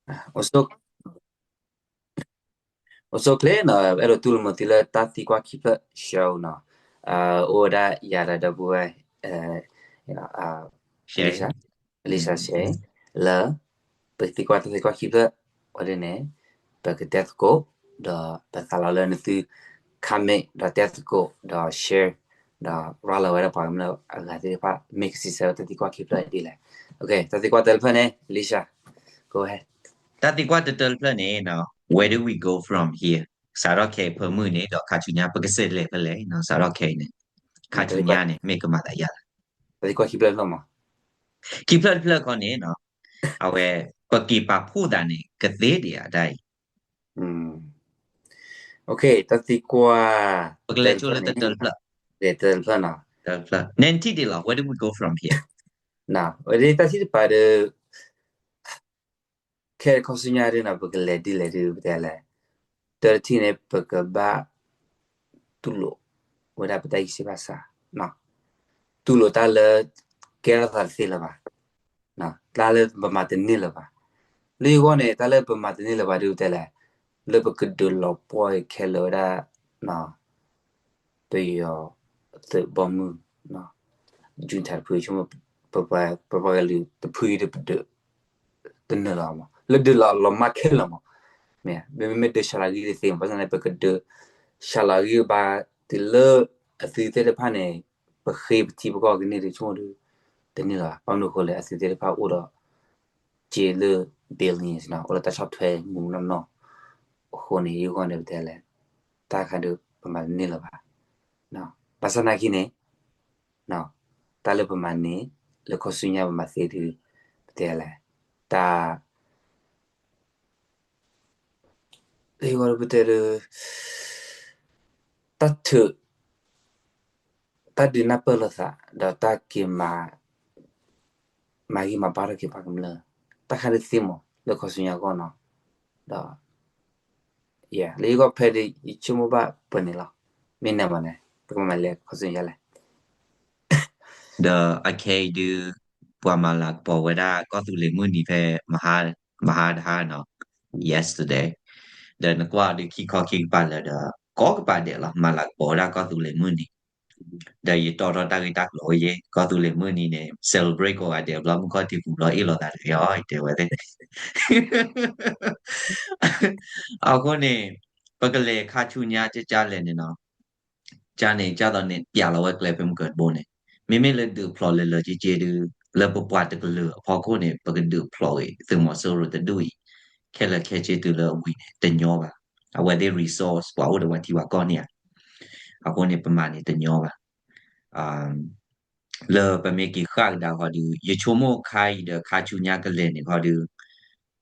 အိၣ်ဆိ အိၣ်ဆိၣ်ချ့နီၤ, အဲၣ်ဒိးတူၢ်လိာ်မုာ်သုလၢတၢ်သံကွၢ်ခံဖျၢၣ် show နီၤ, အိၣ်ဝဲဒၣ်ယၤဒီးဒီပုၢ်ဝဲၢ် Alicia, Alicia ရှဲ လၢ ပကသံကွၢ်တၢ်သံကွၢ်ခံဖျၢၣ် ဝဲဒၣ်န့ၣ် ပကတဲသကိး ဒီးပသးလီလၢနသု comment ဒီးတဲသကိး ဒီး share ဒီး ရၤလီၤဝဲဒၣ်ပှၤကမျၢၢ်အဂၤသ့ၣ်တဖၣ် မ့ၢ်ကစံးဆၢဝဲတၢ်သံကွၢ်ခံဖျၢၣ်ဒ်လဲၣ်. တၢ်သံကွၢ်တၢတဖျၢၣ်န့ၣ် Alicia, go ahead. တၢ်သံကွၢ်တၢတဖျၢၣ်န့ၣ် where do we go from here? စးထီၣ်ခဲအံၤဖၢမုၢ်န့ၣ် ဒီးခါဆူညါ ပကစးလဲၤဖဲလဲၣ်, စးထီၣ်ခဲအံၤန့ၣ် ခါဆူညါန့ၣ် မ့ၢ်ကမၤသးယၤလီၤ. တၢ်သံကွၢ်ခံဖျၢၣ်တဖျၢၣ်မး, ခံဖျၢၣ်တဖျၢၣ်ခီန့ၣ် အဝဲ ပက့ၤပာ်ဖှိၣ်သးန့ၣ် ကသ့ဒံးဧါတၢ်အံၤ. တၢ်သံကွၢ် ပကလဲၤဆိလၢတၢတဖျၢၣ်, တၢတဖျၢၣ်နီၤ, နထံၣ်ဒ်လဲၣ်, where do we go from here? ဝဲဒၣ်တၢ်ထံၣ်တပၤဒီး ခဲခီဆူညါဒ်နီၤ ပကလဲၤဒ်လဲၣ်ဒ်ပတဲလဲၣ်, တၢတထံၣ်န့ၣ် ပကဘၣ် တူၢ်လိာ် ဝဲဒၣ်ပတၢ်ဂံၢ်စၢ်ဘါစၢ်, တူၢ်လိာ်တၢ်လၢ ကဲထီၣ်သးတသ့လၢၤဘၣ်, တၢ်လၢပမၤတန့ၢ်လၢၤဘၣ်, လၢယဂီၢ်န့ၣ် တၢ်လၢပမၤတန့ၢ်လၢၤဘၣ်ဒ်ပတဲလဲၣ်, လၢပကဒုးလီၤပှီၢ်ခဲလၢာ်ဝဲဒၣ် ပယီၤ သုးဘီမုၢ် junta တဖုဆိကမိၣ် ပပှၤကလုာ်တဖုဒီးပဒုး တနုာ်လီၤမး လၢဒုးလီၤလီၤမၢ်ခဲလၢာ်မး, မ့မ့ၢ်ဒုးဆှၢလီၤဂံၢ်တသ့မး ဘၣ်ဆၣ်န့ၣ် ပကဒုးဆှၢလီၤဂံၢ်ဘါတုၤလၢအသုသ့ၣ်တဖၣ်န့ၣ် ပဃ့ပထံပကီၢ်ကန့ၢ်ဒီးဆိကမိၣ်ဒီး တန့ၢ်လီၤဘၣ် ဘၣ်မနုၤအဃိလဲၣ် အသုသ့ၣ်တဖၣ်အိၣ်ဒီး စ့လၢ billions နီၤ အိၣ်လၢတၢ်ဆီၣ်ထွဲမူးနီၢ်နီၢ် အဃိန့ၣ် ယဂီၢ်န့ၣ်ပတဲလဲၣ် တၢ်ခါဒုးပမၤတန့ၢ်လၢၤဘၣ်, ဘၣ်ဆၣ်နာ်က့န့ၣ် တၢ်လၢပမၤန့ၢ် လၢခီဆူညါပမၤသ့ဒုး ပတဲလဲၣ် တၢ် လၢယဂီၢ်ပတဲဒီး တၢ်ထုး တၢ်ဒုးနၢ်ပၢၢ်လိာ်သး ဒီးတၢ်က့ၤမၤ မၤဂ့ၤမၤဘါထီၣ်က့ၤပှၤကမျၢၢ် တၢ်ခါဒုးသ့မး လၢခီဆူညါအဂီၢ်နီၤ, ဒီး လၢယဂီၢ်ဖဲဒုး ယဆိကမိၣ်ဘၣ်ပှဲၤန့ၣ်လီၤ, မ့ၢ်နမၤန့ၣ် ပကမၤလဲၤခီဆူညါလဲၣ် ဒီးအခဲအံၤဒုး ပှၤမၤလၤကပီၤဝဲဒၣ်ကီၢ်သူလ့ၤမုၢ်နံၤဖဲ မဟါတဟါနီၤ yesterday, ဒီးနကွၢ်အီၤဒုးခံခီခံကပၤလၢာ်ဒီး ကိးကပၤဒဲးလီၤ မၤလၤကပီၤဝဲဒၣ်ကီၢ်သူလ့ၤမုၢ်နံၤ, ဒီးယတီၣ်ထီၣ်တၢ်ဂ့ၢ်တၢ်ကျိၤယဲ ကီၢ်သူလ့ၤမုၢ်နံၤန့ၣ် celebrate ကိးဂၤဒဲးဘျီ မုၢ်ခီၣ်ထံးပူၤဘျီအ့ၣ်လိာ်သးတဂ့ၤအီၤ တဲဝဲသ့ၣ် အဃိန့ၣ် ပကလဲၤခါဆူညါကကလဲၣ်န့ၣ်နီၤ ကန့ၣ် ကသိးန့ၣ် ပျးလီၤဝဲကျဲဖဲမုၢ်ကၢတဘိန့ၣ် မ့မ့ၢ်လၢဒုးဖျိးလၢလၢာ်က့က့ဒုး လၢပပှၤတကလုာ်အဖီခိၣ်န့ၣ် ပကဒုးဖျိးဂ့ၤ သုးမီၤစိရိၤတဒူၣ်အံၤ ခဲလၢာ်ခဲဆ့တုၤလၢအဝံၤန့ၣ် တညီဘၣ်. အဝဲသ့ၣ် resource ပှၤအိၣ်ဒီးပှၤထံပှၤကီၢ်န့ၣ်ဧါ. အဃိန့ၣ် ပမၤန့ၣ်တညီဘၣ်. လၢပမ့ၢ်က့ၤဃၣ်ကဒါဃီဒုး ယဆိကမိၣ်ခါအံၤဒီးခါဆူညါကလဲၤန့ၣ်ဃီဒုး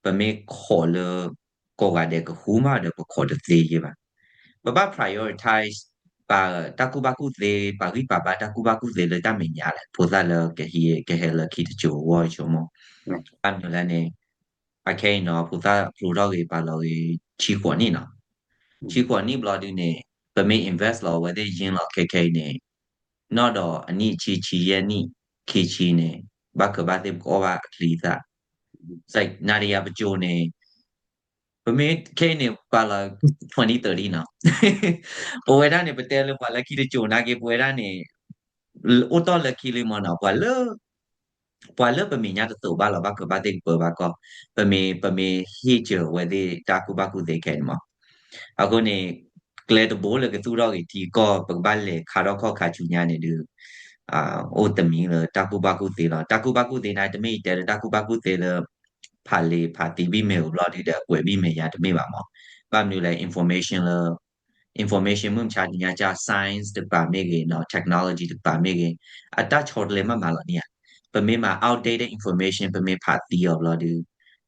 ပမ့ၢ်ခိးလၢ ကိးဂၤဒဲးကဃူမးဒီးပခိးတသ့ယဲဘၣ်. ပဘၣ် prioritize ပတၢ်ကူၣ်ဘၣ်ကူၣ်သ့ ပဂံၢ်ပဘါတၢ်ကူၣ်ဘၣ်ကူၣ်သ့လၢတၢ်မဲာ်ညါလဲၣ် ဖိသၣ်လၢကဟဲလၢခံတစိၤအဂီၢ်ဆိကမိၣ်. ဘၣ်မနုၤလဲၣ်န့ၣ် အခဲအံၤနီၤ ဖိသၣ်ဖျိထီၣ်ဂ့ၤပာ်လီၤဂ့ၤ ဆံဃိးနံၣ်နီၤ. ဆံဃိးနံၣ်ဘျီဒုးန့ၣ် ပမ့ၢ် invest လီၤအဝဲသ့ၣ်ယံၤလီၤခဲခဲအံၤန့ၣ် နီၢ်ဒီးအနံၣ်ဆံ ဆံယဲၢ်နံၣ် ခံဆံန့ၣ် ဘၣ်ကဘၣ်သ့ၣ်ပကအီၣ်ဘၣ်အချံအသၣ် နၤဒီးယၤပစိၤန့ၣ် ပမ့ၢ်ခဲအံၤန့ၣ် ပာ်လီၤ twenty thirty နီၤ ပဝဲဒၣ်န့ၣ် ပတဲလၢပှၤလၢခံတစိၤနာ်က့ ပဝဲဒၣ်န့ၣ် အိၣ်တီၢ်လၢခံလံမ့ၢ်နီၤ ပှၤလၢ ပှၤလၢပမဲာ်ညါတသိးဘၣ်လီၤ ဘၣ်ကဘၣ်သ့ၣ်ကပၢဘၣ်ကီၢ် ပမ့ၢ် ပမ့ၢ်ဟ့ၣ်စၢၤဝဲသ့ၣ်တၢ်ကူၣ်ဘၣ်ကူၣ်သ့ခဲအံၤန့ၣ်မး. အဃိန့ၣ် ကျဲတဘိလၢကသူၣ်ထီၣ်ဂ့ၤထံကီၢ် ပကဘၣ်လဲၤခါထီၣ်ခီၣ်ခါဆူညါန့ၣ်ဒုး အိၣ်တမံၤလၢတၢ်ကူၣ်ဘၣ်ကူၣ်သ့လီၤ. တၢ်ကူၣ်ဘၣ်ကူၣ်သ့န့ၣ် တမ့ၢ်ယတဲလၢတၢ်ကူၣ်ဘၣ်ကူၣ်သ့လၢ ဖးလံာ်ဖးသံဘံၣ်မဲာ်အိၣ်ဘျီဒုးဒီးအကွဲးဘံၣ်မဲာ်ယါတမ့ၢ်ဘၣ်မး. ဘၣ်မနုၤလဲၣ် information လၢ information မုၢ်မဆါတနံၤညါ science တကပၤမ့ၢ်ဂ့ၤနီၤ technology တကပၤမ့ၢ်ဂ့ၤ အတၢ်ဆီတလဲမးမးလီၤန့ၣ်ဧါ. ပမ့ၢ်မၤ outdated information ပမ့ၢ်ဖးသံအီၤဘျီဒုး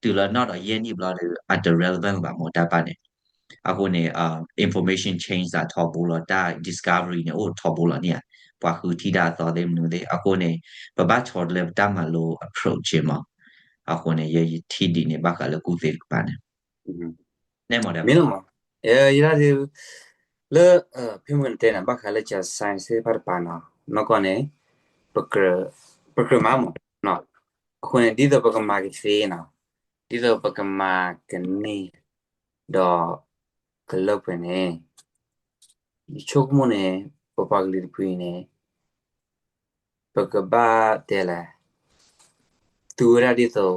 တုၤလၢနီၢ်ဒီးယဲၢ်နံၣ်ဘျီဒုး အတ relevant ဘၣ်မးတၢ်ပာ်န့ၣ်. အဃိန့ၣ် information change သးထီဘိလီၤ တၢ် discovery န့ၣ် အိၣ်ထီဘိလီၤန့ၣ်ဧါ. ပှၤဃုထံၣ်တၢ်အသီသ့ၣ်မနုၤသ့ၣ် အဃိန့ၣ် ပဘၣ်ဆီတလဲပတၢ်မၤလိ approach မး. အဃိန့ၣ် ယဲယထံၣ်ဒ်န့ၣ် ဘၣ်ဃးလၢကူၣ်သ့တကပၤန့ၣ် မ့ၢ်လီၤမး ယဲဒၣ်ဒုး လၢ ဖဲမုၢ်နတဲန့ၣ် ဘၣ်ဃးလၢ science သ့ၣ်တဖၣ်တကပၤနီၤ နီၢ်ကီၢ်န့ၣ် ပကြၢးမးမး အဃိန့ၣ် ဒ်သိးပကမၤကသ့နီၤ ဒ်သိးပကမၤကန့ၢ် ဒီးကလၢပှဲၤန့ၣ် ယဆိကမိၣ်န့ၣ် ပပှၤကလုာ်တဖုအံၤန့ၣ် ပကဘၣ်တဲလဲၣ်, သူဝဲဒၣ်ဒ်သိး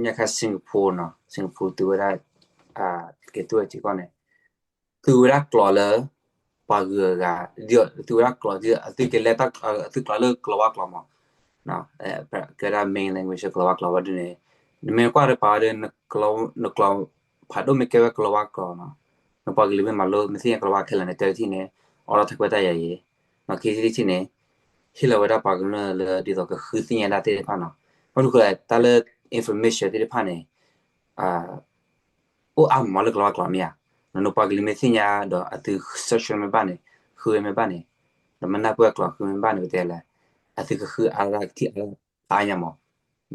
ညါခါ Singapore နီၤ, Singapore သူဝဲဒၣ် ကဲသူဝဲစ့ၢ်ကီးန့ၣ် သူဝဲဒၣ်ကျိာ်လၢ ပှၤဂုၤအဂၤ, ဒ်သိးသူဝဲဒၣ်ကျိာ် ဒ်သိးအသုကလဲၤတၢ် အသုကျိာ်လၢကလီၤဝါကျိာ်မး, ကဲဒၣ် main language ကလီၤဝါကျိာ်ဝဲဒ်န့ၣ်, နမ့ၢ်ကွၢ်ဒီးပာ်ဝဲဒီး နကျိာ်ဖးဒိၣ်မ့ၢ်ကဲဝဲကလီၤဝါကျိာ်နီၤ, နပှၤကလုာ်မ့ၢ်မၤလိ မ့ၢ်သ့ၣ်ညါကလီၤဝါခဲလၢာ်န့ၣ် တၢ်တထံၣ်န့ၣ် အိးထီၣ်တၢ်ခွဲးတၢ်ယာ်အံၤ, ခံထံၣ်တထံၣ်န့ၣ် ဟ့ၣ်လီၤဝဲဒၣ်ပှၤကမျၢၢ်လၢဒ်သိးကဃုသ့ၣ်ညါဒၣ်သ့ၣ်တဖၣ်နီၤ, ဘၣ်မနုၤဃိလဲၣ် တၢ်လၢ information သ့ၣ်တဖၣ်န့ၣ် အိၣ်အါမးလၢကလီၤဝါကျိာ်မ့ၢ်ဧါ, နပှၤကလုာ်မ့ၢ်သ့ၣ်ညါဒီးအသု search မ့ၢ်ဘၣ်န့ၣ် ဃုဝဲမ့ၢ်ဘၣ်န့ၣ်, ဒီးမ့ၢ်နၢ်ပၢၢ်အကျိာ်ဃုမ့ၢ်ဘၣ်န့ၣ် ပတဲလဲၣ်, အသုကဃုအါကထံၣ်အါညါမး,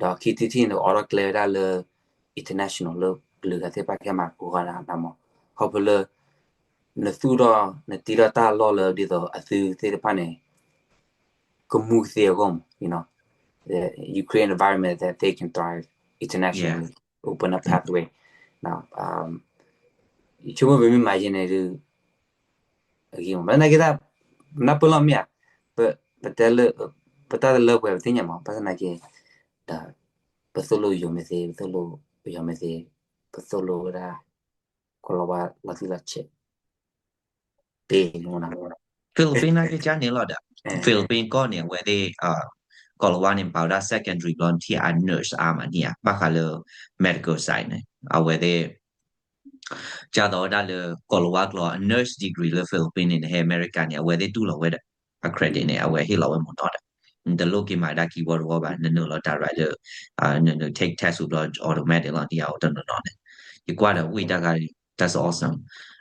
ဒီးခံထံၣ်တထံၣ်န့ၣ် အိးထီၣ်ကျဲဝဲဒၣ်လၢ international လၢကလုာ်ဂၤသ့ၣ်တဖၣ်ကဟဲမၤကိးဂၤဒၣ်မး, ခီဖျိလၢ နသူၣ်ထီၣ် နတ့ထီၣ်တၢ်လီၢ်လၢဒ်သိးအသုသ့ၣ်တဖၣ်န့ၣ် ကမူကသ့အဂီၢ်မး, you know, the Ukraine environment that they can thrive internationally, open a pathway. ယဆိကမိၣ်ပမ့ၢ်မၤယဲန့ၣ်ဒုး အဂ့ၤမး, ဘၣ်ဆၣ်သနာ်က့ နၢ်ပၢၢ်လီၤမ့ၢ်ဧါ, ပတဲလၢ ပတၢ်တလၢပှဲၤပသ့ၣ်ညါမး, ဘၣ်ဆၣ်သနာ်က့ ဒီး ပသိၣ်လိယိာ်မ့ၢ်သ့, ပသိၣ်လိပယီၤမ့ၢ်သ့, ပသိၣ်လိဝဲဒၣ် ကလီၤဝါလီၤတံၢ်လီၤဆဲး Philippine နာ်က့ကန့ၣ်လီၤဒီး Philippine ကီၢ်န့ၣ် အဝဲသ့ၣ် ကီၢ်လီၤဝါန့ၣ် ပာ်ဝဲဒၣ် secondary ဘျီထံၣ်အ nurse အါမးန့ၣ်ဧါ, ဘၣ်ဃးလၢ medical side န့ၣ် အဝဲသ့ၣ် ကၢ်သိးဝဲဒၣ်လၢကီၢ်လီၤဝါကျိာ် nurse degree လၢ Philippine န့ၣ် နဟဲအမဲရကၤန့ၣ် အဝဲသ့ၣ်တူၢ်လိာ်ဝဲဒီး အ credit န့ၣ် အဝဲဟ့ၣ်လီၤဝဲမ့ၢ်နီၤဒီး နတလိၣ်က့ၤမၤဒၣ်ခံဝီတဝီဘၣ်, နနုာ်လီၤ direct လၢ နနုာ် take test ဘျီ automatic လီၤ ဒ်အအိၣ်တနီၤနီၤန့ၣ်, ယကွၢ်ဒီးဝံၣ်တၢ်ဂၤ that's awesome.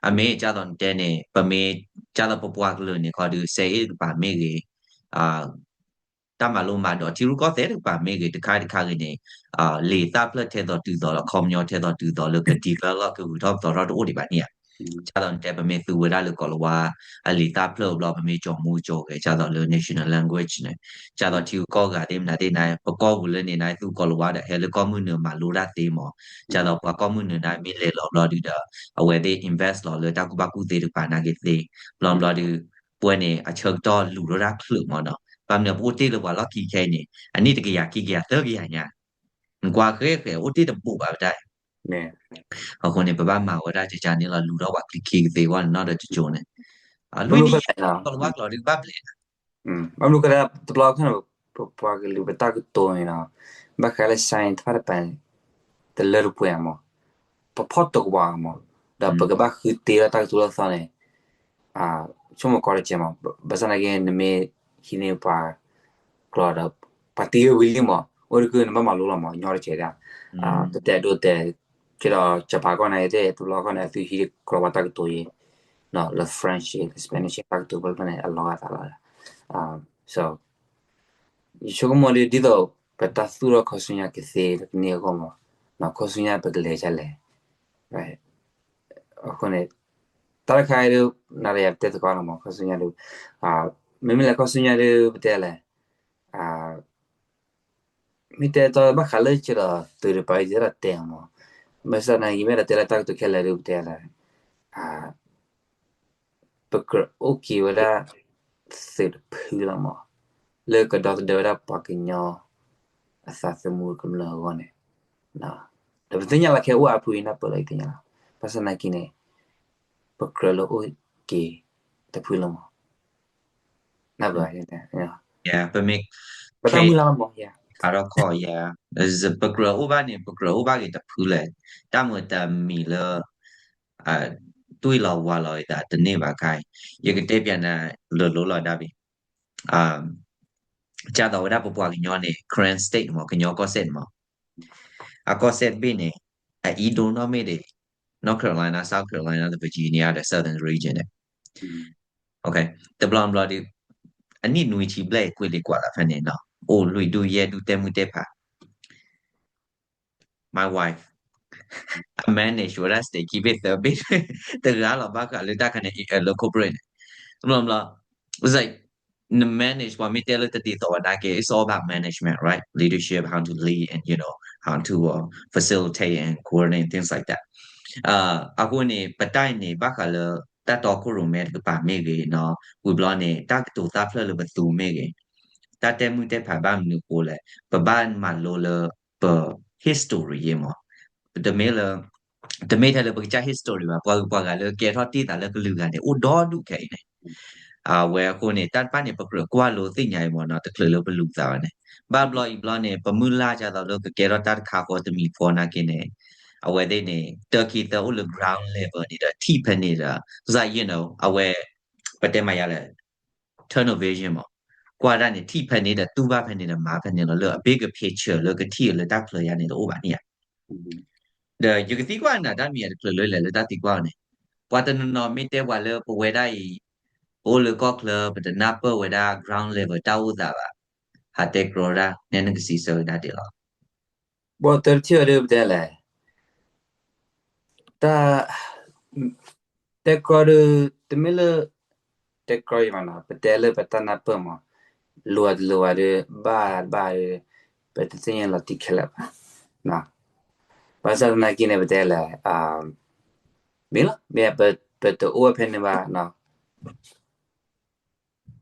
အမ့ၢ်ကၢ်သိးနတဲန့ၣ် ပမ့ၢ်ကၢ်သိးပပှၤကလုာ်န့ၣ် ခီဒုး စဲအ့ၣ်တကပၤမ့ၢ်ဂ့ၤ တၢ်မၤလိမၤဒိး ထံရူၢ်ကီၢ်သဲးတကပၤမ့ၢ်ဂ့ၤ တခါတခါဂ့ၤန့ၣ် လံာ်သၣ်ဖျၢၣ်ထဲသိးတုၤသိးလီၤ ခီပညီထဲသိးတုၤသိးလၢက develop ကဂုၤထီၣ်ပသီထီၣ်တအိၣ်ဒံးဘၣ်န့ၣ်ဧါ. ကၢ်သိးနတဲပမ့ၢ်သူဝဲဒၣ်လၢကီၢ်လီၤဝါ အလံာ်သၣ်ဖျၢၣ်ဘျီ ပမ့ၢ်ကၠီၤမူကၠီၤဂဲၤ ကၢ်သိးလၢ national language န့ၣ် ကၢ်သိးထံဂုၤကီၢ်ဂၤသ့ၣ်မနုၤသ့ၣ်န့ၣ် ပကီၢ်ပူၤလၢန့ၣ်န့ၣ် သူကီၢ်လီၤဝါဒီး ဟဲလၢကီၢ်မုၢ်နုာ်မၤလိတၢ်သ့မး, ကၢ်သိးပှၤကီၢ်မုၢ်နုာ်န့ၣ် မ့ၢ်လဲၤလီၤဘျီဒုးဒီး အဝဲသ့ၣ် invest လီၤလၢတၢ်ကူၣ်ဘၣ်ကူၣ်သ့တကပၤနာ်က့သ့, ဘျီဘျီဒုး ပဝဲန့ၣ် အဆၢကတီၢ်လူၤထီၣ်တၢ်ချုးမးနီၤ, ဘၣ်မနုၤပအိၣ်တ့ၢ်လၢပှၤလီၢ်ခံခဲအံၤန့ၣ် အနံၣ်တကယၤခံကယၤသၢကယၤညါ, နကွၢ်ဃဲဃဲအိၣ်တ့ၢ်တဘူးဘၣ်ပတၢ် အဃိန့ၣ် ပဘၣ်မၤဝဲဒၣ်ကကန့ၣ်လီၤ လူၤထီၣ်ပှၤချံခံကသ့ဝဲနီၤဒီးတကၠိန့ၣ်, လွံၢ်နံၣ်ယဲၢ်နံၣ်ကီၢ်လီၤဝါကျိာ်ဒုးဘၣ်ဘျဲး, ဘၣ်မနုၤကဒၣ်တဘျီခီန့ၣ် ပပှၤကလုာ်ပတၢ်ကတိၤန့ၣ်နီၤ, ဘၣ်ဃးလၢ science တဖၣ်တပၤန့ၣ် တလၢတပှဲၤမး, ပဖီၣ်တကဝၤမး, ဒီးပကဘၣ်ဃုတ့ထီၣ်တၢ်ကတိၤလၢအသီန့ၣ် ဆိကမိၣ်ကီတကဲမး, ဘၣ်ဆၣ်သနာ်က့ နမ့ၢ်ဟံးန့ၢ်ပှၤကျိာ်ဒီး ပှၤတ့ဝဲဝံၤလံမး, အိၣ်တကုၢ်နဘၣ်မၤလိလီၤမး, ညီတကဲဒၣ်, တတဲဒိတဲ, ကဲဒီး Japan ကီၢ်န့ၣ်သ့ၣ် တဘျီခီန့ၣ် အသုဟံးကလီၤဝါတၢ်ကတိၤယဲ လၢ French လၢ Spanish တၢ်ကတိၤဖဲန့ၣ် အလီၤဂာ်သးလီၤ, so ယဆိကမိၣ်ဒ် ဒ်သိး ပတၢ်သူၣ်ထီၣ်ခီဆူညါကသ့တကန့ၢ်အဂီၢ်မး, ခီဆူညါပကလဲၤဒ်လဲၣ်, အဃိန့ၣ် တၢ်တခါအံၤဒုး နၤဒီးယၤပတဲသကိးလီၤမး ခီဆူညါဒုး, မ့မ့ၢ်လၢခီဆူညါဒုး ပတဲလဲၣ်, မ့ၢ်တဲတီဘၣ်ဃးလၢကဒီးသုးတပၤအံၤ ယအဲၣ်ဒိးတဲမး, ဘၣ်ဆၣ်သနာ်က့ မ့ၢ်အဲၣ်ဒိးတဲလၢတၢ်ကတိၤခဲလၢာ်ဒုး ပတဲလဲၣ် ပကြၢးအိၣ်က့ၤဝဲဒၣ် သုးတဖုလီၤမး, လၢကဒီသဒၢဝဲဒၣ်ပှၤကညီ အသးသမူကမျၢၢ်အဂီၢ်န့ၣ်, ဒီးပသ့ၣ်ညါလီၤခဲအိၣ်အါဖုအံၤ နၢ်ပၢၢ်လီၤ ယသ့ၣ်ညါလီၤ, ဘၣ်ဆၣ်သနာ်က့န့ၣ် ပကြၢးလၢအိၣ်က့ၤတဖုလီၤမး, နၢ်ပၢၢ်, ပမ့ၢ် ပတၢ်မုၢ်လၢ်လီၤမး, အါထီၣ်ခီၣ်ယါ, ပကြၢးအိၣ်ဘၣ်န့ၣ် ပကြၢးအိၣ်ဘၣ်က့ၤတဖုလဲၣ်, တၢ်မုာ်တမံၤလၢ တွံၢ်လီၤဝါလီၤအသးတန့ၢ်ဘၣ်ခါအံၤ, ယကတဲပျးနၤလိၤလိၤလီၤဒၣ်ဘ့ၣ်, ကၢ်သိးဝဲဒၣ်ပပှၤကညီန့ၣ် Karen State မး ကညီကီၢ်စဲၣ်န့ၣ်မး, အကီၢ်စဲၣ်တဘ့ၣ်န့ၣ် အအံၤဒိၣ်နီၢ်မ့ၢ်ဒၣ် North Carolina, South Carolina, the Virginia, the Southern region န့ၣ်, တဘျီဘျီဒီး အနံၣ်နွံဆံဘျဲၣ်ကွံာ်လံကွၢ်လီၤဖဲန့ၣ်နီၤ, အိၣ်လွံၢ်ဒူၣ်ယဲၢ်ဒူၣ်တဲမုၢ်တဲဖး my wife, အ manage ဝဲဒၣ် state ခံဘ့ၣ်သၢဘ့ၣ်, တဂၤလီၤဘၣ်ဃးလၢတၢ်ခါန့ၣ် လၢ corporate န့ၣ်, တဘျီဘျီ it's like န manage ပှၤမ့ၢ်တဲလၢတဒ်သိးဝဲဒၣ်က့ it's all about management, right? Leadership, how to lead and you know how to how to uh, facilitate and coordinate things like that. အဃိန့ၣ် ပတၢ်အံၤန့ၣ် ဘၣ်ဃးလၢ တၢ်တီခိၣ်ရိၣ်မဲတကပၤမ့ၢ်ဂ့ၤနီၤ, ဝံၤဘျီန့ၣ် တၢ်ကတိၤသးဖျၢၣ်လၢပသူမ့ၢ်ဂ့ၤ, တၢ်တဲမုၢ်တဲဖးဘၣ်မနုၤအဃိလဲၣ်, ပဘၣ်မၤလိလၢပ history ယ့မး, တမ့ၢ်လၢ တမ့ၢ်ထဲလၢပကစၢ် history ဘၣ်, ပှၤဂုၤပှၤဂၤလၢကဲထီၣ်တ့ၢ်သးလၢကလုာ်ဂၤန့ၣ် အိၣ်ဒီဒူၣ်ခဲအံၤန့ၣ် အဝဲအဃိန့ၣ် တၢ်တဖၣ်န့ၣ် ပကြၢးကွၢ်လိသ့ၣ်ညါအံၤမ့ၢ်နီၤ, တချုးလၢပလူၤသးဘၣ်န့ၣ်, ဘၣ်ဘျီအံၤဘျီန့ၣ် ပမုၢ်လၢ်ကသိးလၢကကဲထီၣ်တၢ်တခါဃီတမံၤဃီနာ်က့န့ၣ်, အဝဲသ့ၣ်န့ၣ် တၢ်ခံသၢအိၣ်လၢ ground level န့ၣ်ဒီး ထံၣ်ဖဲန့ၣ်ဒီး စ you know အဝဲ ပတဲမၤယါလဲၣ် tunnel vision မး, ကွၢ်ဒၣ်န့ၣ် ထံၣ်ဖဲန့ၣ်ဒီး တူၢ်ဘၣ်ဖဲန့ၣ်ဒီး မၤဖဲန့ၣ်လီၤ, လၢအ bigger picture လၢကထံၣ်အီၤလၢတၢ်ချၢယါန့ၣ် တအိၣ်ဘၣ်န့ၣ်ဧါ. ဒီးယကသံကွၢ်နၤတၢ်မံၤဧါ တချုးလၢလဲၤလၢတၢ်သံကွၢ်အီၤန့ၣ်, ပှၤတနီၤနီၤမ့ၢ်တဲပှၤလၢပဝဲဒၣ်အံၤ ပအိၣ်လၢကီၢ်ချၢ ပတနၢ်ပၢၢ်ဝဲဒၣ် ground level တၢ်အိၣ်သးဘၣ်, ဟးတဲကြီဒၣ် နဲနကစံးဆၢကဒါဒ်လဲၣ်. ဘၣ်တထံၣ်အီၤဒ်ပတဲလဲၣ် တၢ် တဲကြီဒီး တမ့ၢ်လၢ တဲကြီအံၤမးနီၤ, ပတဲလၢပတၢ်နၢ်ပၢၢ်မး, လိၤဧါတလိၤဧါဒီး ဘၣ်တဘၣ်ဒီး ပတသ့ၣ်ညါလီၤတံၢ်ခဲလၢာ်ဘၣ်. ဘၣ်ဆၣ်သနာ်က့န့ၣ် ပတဲလဲၣ် မ့ၢ်လီၤ မ့ၢ် ပတအိၣ်ဝဲဖဲန့ၣ်ဘၣ်